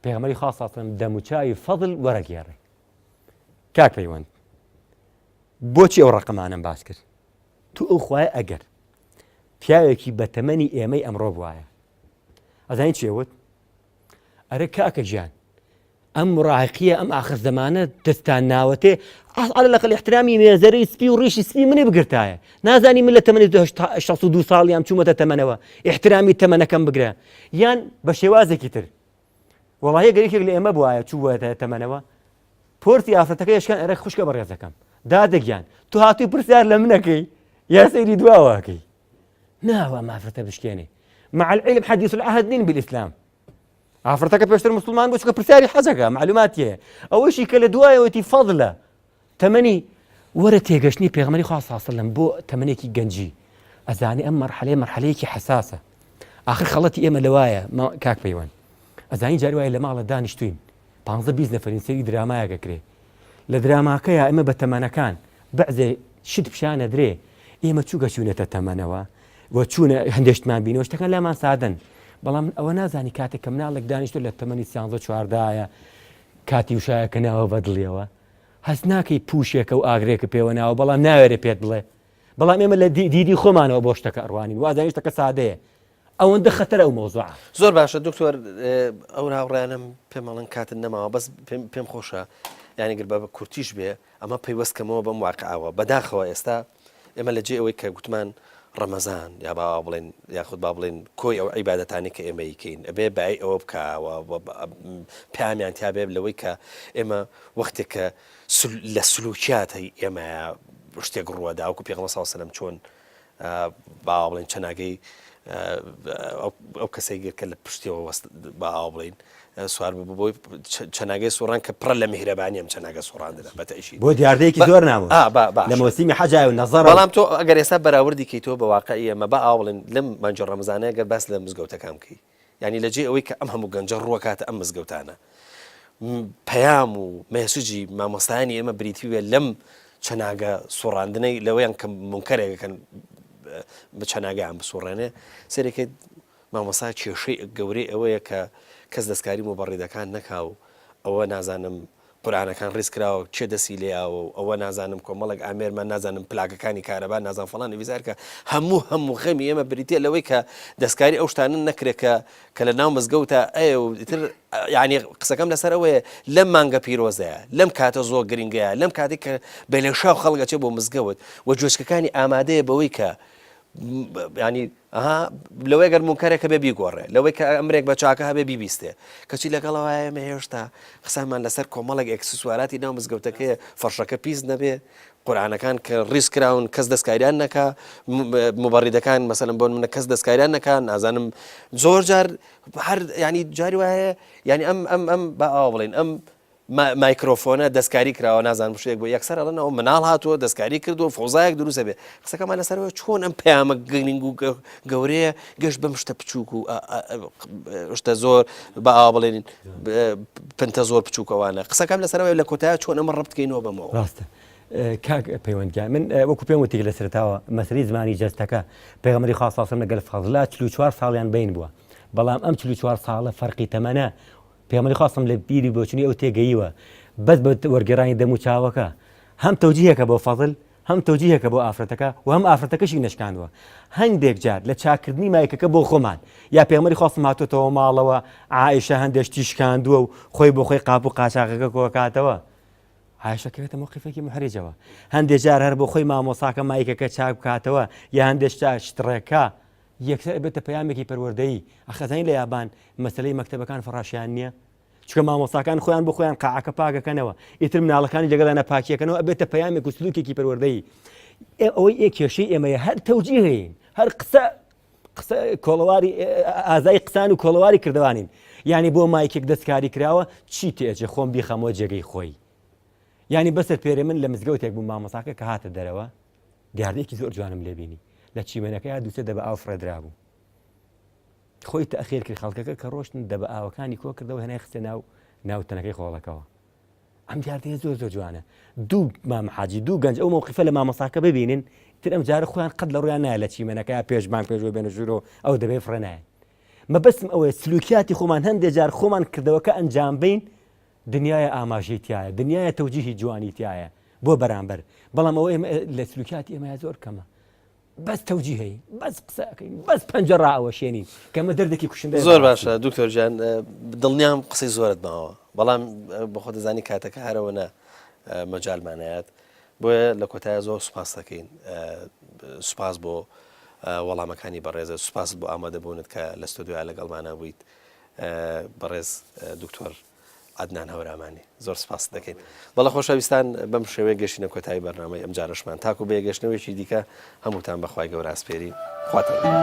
پێغەمبەری خوا صلی الله علیه و سلم دەموچاوی فەضل وەرەگێڕێ کاک پەیوەند بۆچی ئەو ڕقەمانم باس کرد تو ئەو خوایە ئەگەر پیاوێکی بەتەمەنی ئێمەی ئەمڕۆ بواە ئەزانی چێ وت ئەرێ کاکە گیان. ئەم مراهقیە ئەم ئاخر زەمانە دەستان ناوەتێ عەلە لەقەل احترامی مێزەرەی سپی و ڕیشی سپی منی بگرتایە نازانی من لە تەمەنی 62 ساڵیان چوومەتە تەمەنەوە احترامی تەمەنەکەم بگرە یان بە شێوازێکی تر وەڵی گەر یەکێک لە ئێمە بواە چووەتە تەمەنەوە پۆرتی ئافرەتەکە یشکان ئەرە خوشکە بەڕێزەکەم دادەگیان تو هاتووی پرسیار لە منەکەی یا سەیری دواوەکەی ناوە مافرەتە بشکێنێ مع العلم حديث العهد نین بالإسلام ئافرەتەکە پێشتر موسڵمان بوو چونکە پرسیاری حەجەکە معلوماتی هەیە ئەوەشی کە لە دوایەوەتی فەضلە تەمەنی وەرە تێگەشتنی پێغەمبەری خوا صلی سلم بۆ تەمەنێکی گەنجی ئەزانی ئەم مەرحەلەیە مەرحەلەیەکی حەساسە ئاخر خەڵەتی ئێمە لەوایە کاک پەیوەند ئەزانی جاری وایە لە ماڵە دانیشتوین پ 20 نەفرین سەیری درامایەکە کرێ لە دراماکەیا ئێمە بە تەمەنەکان بەعزێ شت پیشان ئەدرێ ئێمە چووکە چوونەتە تەمەنەوە و چوونە هەندێک شتمان بینەوە شتەکان لامان سادەن بەڵام ئەوە نازانی کاتێک کە مناڵێک دانیشتو لە تەمەنی سیانزە چواردایە کاتی وشایە کە ناوە بەدڵیەوە هەست ناکەی پوشێکە و ئاگرێکە پێوە ناوە بەڵام ناوێرێ پێت بڵێ بەڵام ئێمە لە دیدی خۆمانەوە بۆ شتەکە ئەڕوانین وازانین شتەکە سادەیە ئەوەندە خەتەرە ئەو مەوزوعە. زۆر باشە دکتۆر ئەو هاوڕیانم پێم ئەڵێن کاتت نەماوە بەس پێم خۆشە یانی گەر بە کورتیش بێ ئەمە پەیوەست کەمەوە بەم واقعەوە بەداخەوە ئێستا ئێمە لە جێ ئەوەی کە گوتمان ڕەمەزان یا با بڵێن یاخود با بڵێن کۆی ئەو عیبادەتانی کە ئێمە یکەین ئەبێ بای ئەوە بکەوە پامیان تیاابێ لەوەی کە ئێمە وەختێک کە لە سلوکیات هەی ئێمە شتێک ڕووەدا وەکو پێغەمبەر صلی الله علیه و سلم چۆن با بڵێن چەناگەی ئەو کەسەی گرت کە لە پشتیەوە وەست با ئاوا بڵێین سوار بوو بۆی چەناگەی سوڕان کە پڕە لە میهرەبانی ئەم چەناگە سوڕاندنە بە تەئشید بۆ دیاردەیەکی زۆر نامۆ لە مۆسیمی حەجای و نەزەڕ بەڵام تۆ ئەگەر ئێستا بەراوردی کەیتەوە بە واقعی ئێمە با ئاوا بڵێن لەم مانگی ڕەمەزانە گەر باس لە مزگەوتەکان بکەی یانی لە جێی ئەوەی کە ئەم هەموو گەنجە ڕووەکاتە ئەم مزگەوتانە پەیام و message ی مامۆستایانی ئێمە بریتی بێت لەم چەناگە سوڕاندنەی لەوەیان کە مونکەرێکەکەن بە چەناگەیان بسوڕێنێ سەرێکە مامۆسا کێشەی گەورەی ئەوەیە کە کەس دەستکاری موبەڕیدەکان نەکا و ئەوە نازانم قورئانەکان ڕیز کراوە کێ دەسی لێیاوە و ئەوە نازانم کۆمەڵێک ئامێرمان نازانم پلاکەکانی کارەبا نازانم فڵان نویسار کە هەموو هەموو غەمی ئێمە بریتیە لەوەی کە دەستکاری ئەو شتانە نەکرێت کە کە لە ناو مزگەوتە ئەیە و ئیتر یعنی قسەکەم لەسەر ئەوەیە لەم مانگە پیرۆزەیە لەم کاتە زۆر گرنگەیە لەم کاتێک کە بە لێشاو خەڵک ئەچێ بۆ مزگەوت و گوێچکەکانی ئامادەیە بەوەی کە ینی ئەها لەوەی گەر مونکەرێک هەبێ بیگۆڕێ، لەوەی کە ئەمرێک بە چاکە هەبێ بیبیستێ، کەچی لەگەڵەوە ئێمە هێشتا قسەمان لەسەر کۆمەڵێک ئێکسسواراتی ناو مزگەوتەکەیە، فەرشەکە پیس نەبێ، قورئانەکان کە ڕیز کراون کەس دەستکاریان نەکا، موبەڕیدەکان مەسەلەن بۆ نمونە کەس دەستکاریان نەکا، نازانم زۆر جار هەر یانی جاری وایە یانی ئەم ئەم ئەم با ئاوا بڵێین ئەم مایکرۆفۆنە دەستکاری کراوە نازانم شتێک بۆ یەکسەر ئەڵێن ئەوە مناڵ هاتووە دەستکاری کردووە فەوزایەک دروستە بێ قسەکەمان لەسەرەوە چۆن ئەم پەیامە گرنگ و گەورەیە گەشت بەم شتە بچووک و شتە زۆر بە ئاوا بڵێن پنتە زۆر بچووکەوانە قسەکەم لەسەرەوە لە کۆتایە چۆن ئەمە ڕەبتکەینەوە بەمەوە ڕاستە کاک پەیوەند گیان من وەکو پێم وتی لە سەرەتاوە مەسەلەی زمانی جەستەکە پێغەمبەری خوا صلی الله لەگەل فەضلا 44 ساڵیان بین بووە بەڵام ئەم 44 ساڵە فەرقی تەمەنە پێغەمبەری خوا صلی لە بیری بۆچونی ئەو تێگەییوە بەس بە وەرگێڕانی دەم و چاوەکە هەم تەوجیهێکە بۆ فەزل هەم تەوجیهێکە بۆ ئافرەتەکە و هەم ئافرەتەکەشی نەشکاندووە هەندێک جار لە چاکردنی مایکەکە بۆ خۆمان یا پێغەمبەری خوا صلی هاتۆتەوە ماڵەوە عائشە هەندێک شتی شکاندووە و خۆی بۆ خۆی قاپ و قاچاغەکە کۆکاتەوە عائشە کەوێتە مەوقفێکی محرجەوە هەندێک جار هەر بۆ خۆی مامۆساکە مایکەکە چاک بکاتەوە یا هەندێک شتا شتڕێکە یەکسەر ئەبێتە پەیامێکی پەروەردەیی، ئەخ ئەزانی لە یابان مەسەلەی مەکتەبەکان فەڕاشیان نییە؟ چونکە مامۆستاکان خۆیان بۆ خۆیان قاعەکە پاک ئەکەنەوە، ئیتر مناڵەکانیش لەگەڵیانە پاکی ئەکەنەوە، ئەبێتە پەیامێک و سلوکێکی پەروەردەیی. ئەوەی ئێ کێشەی ئێمەیە هەر تەوجیهین، هەر قسە قسە کۆڵەواری ئازای قسان و کۆڵەواری کردەوانین. یعنی بۆ مایکێک دەستکاری کراوە چی تێئەچێ خۆم بیخەمەوە جێگەی خۆی. یعنی بەسەر پێرێ من لە مزگەوتێک بووم مامۆستاکە کە هاتە دەرەوە دیاردەیەکی زۆر جوانم لێ بینی لە چیمەنەکەیا دووسێ دەبە ئاو فڕێدرابوو خۆی تەخێر کرد خەڵکەکە کە ڕۆشتن دەبە ئاوەکانی کۆ کردەوە هێنای خستە ناو ناو تەنەکەی خۆڵەکەوە ئەم دیاردەیە زۆر زۆر جوانە دوو مام حاجی دوو گەنج ئەو مەوقفە لە مامۆساکە ببینن تر ئەم جارە خۆیان قەت لە ڕویان نایە لە چیمەنەکە پێشمان پێشوە بێنە ژوورۆ ئەو دەبێ فڕێ نایەن مەبەستم ئەوەیە سلوکیاتی خۆمان هەندێک جار خۆمان کردەوەکە ئەنجام بین دنیایە ئاماژەی تایە دنیایە تەوجیهی جوانی تایە بۆ بەرامبەر بەڵام ئەوە ئێمە لە سلوکیاتی ئێمە زۆر کەمە بەس تەوجیهەی بەس قسەکەین بەس پەنجە ڕائەوەشێنین کەمە دەردێکی کوشندە زۆر باشە دکتۆر گیان دڵنیام قسەی زۆرت ماوە. بەڵام بەخۆ دەزانی کاتەکە هەرەوە نە مەجالمانایەت بۆیە لە کۆتایە زۆر سوپاس دەکەین سوپاس بۆ وەڵامەکانی بەڕێزە سوپاست بۆ ئامادەبوونت کە لە ستۆدیۆیا لەگەڵمانە بوویت بەڕێز دکتۆر عەدنان هەورامانی زۆر سپاست دەکەین. بەڵێ خۆشەویستان بەم شێوەیە گەشتینە کۆتایی بەرنامەی ئەمجارەشمان تاکو بە یەکگەشتنەوەیەکی دیکە هەمووتان بەخوای گەورە ئەسپێرین خواتان لەگەڵ.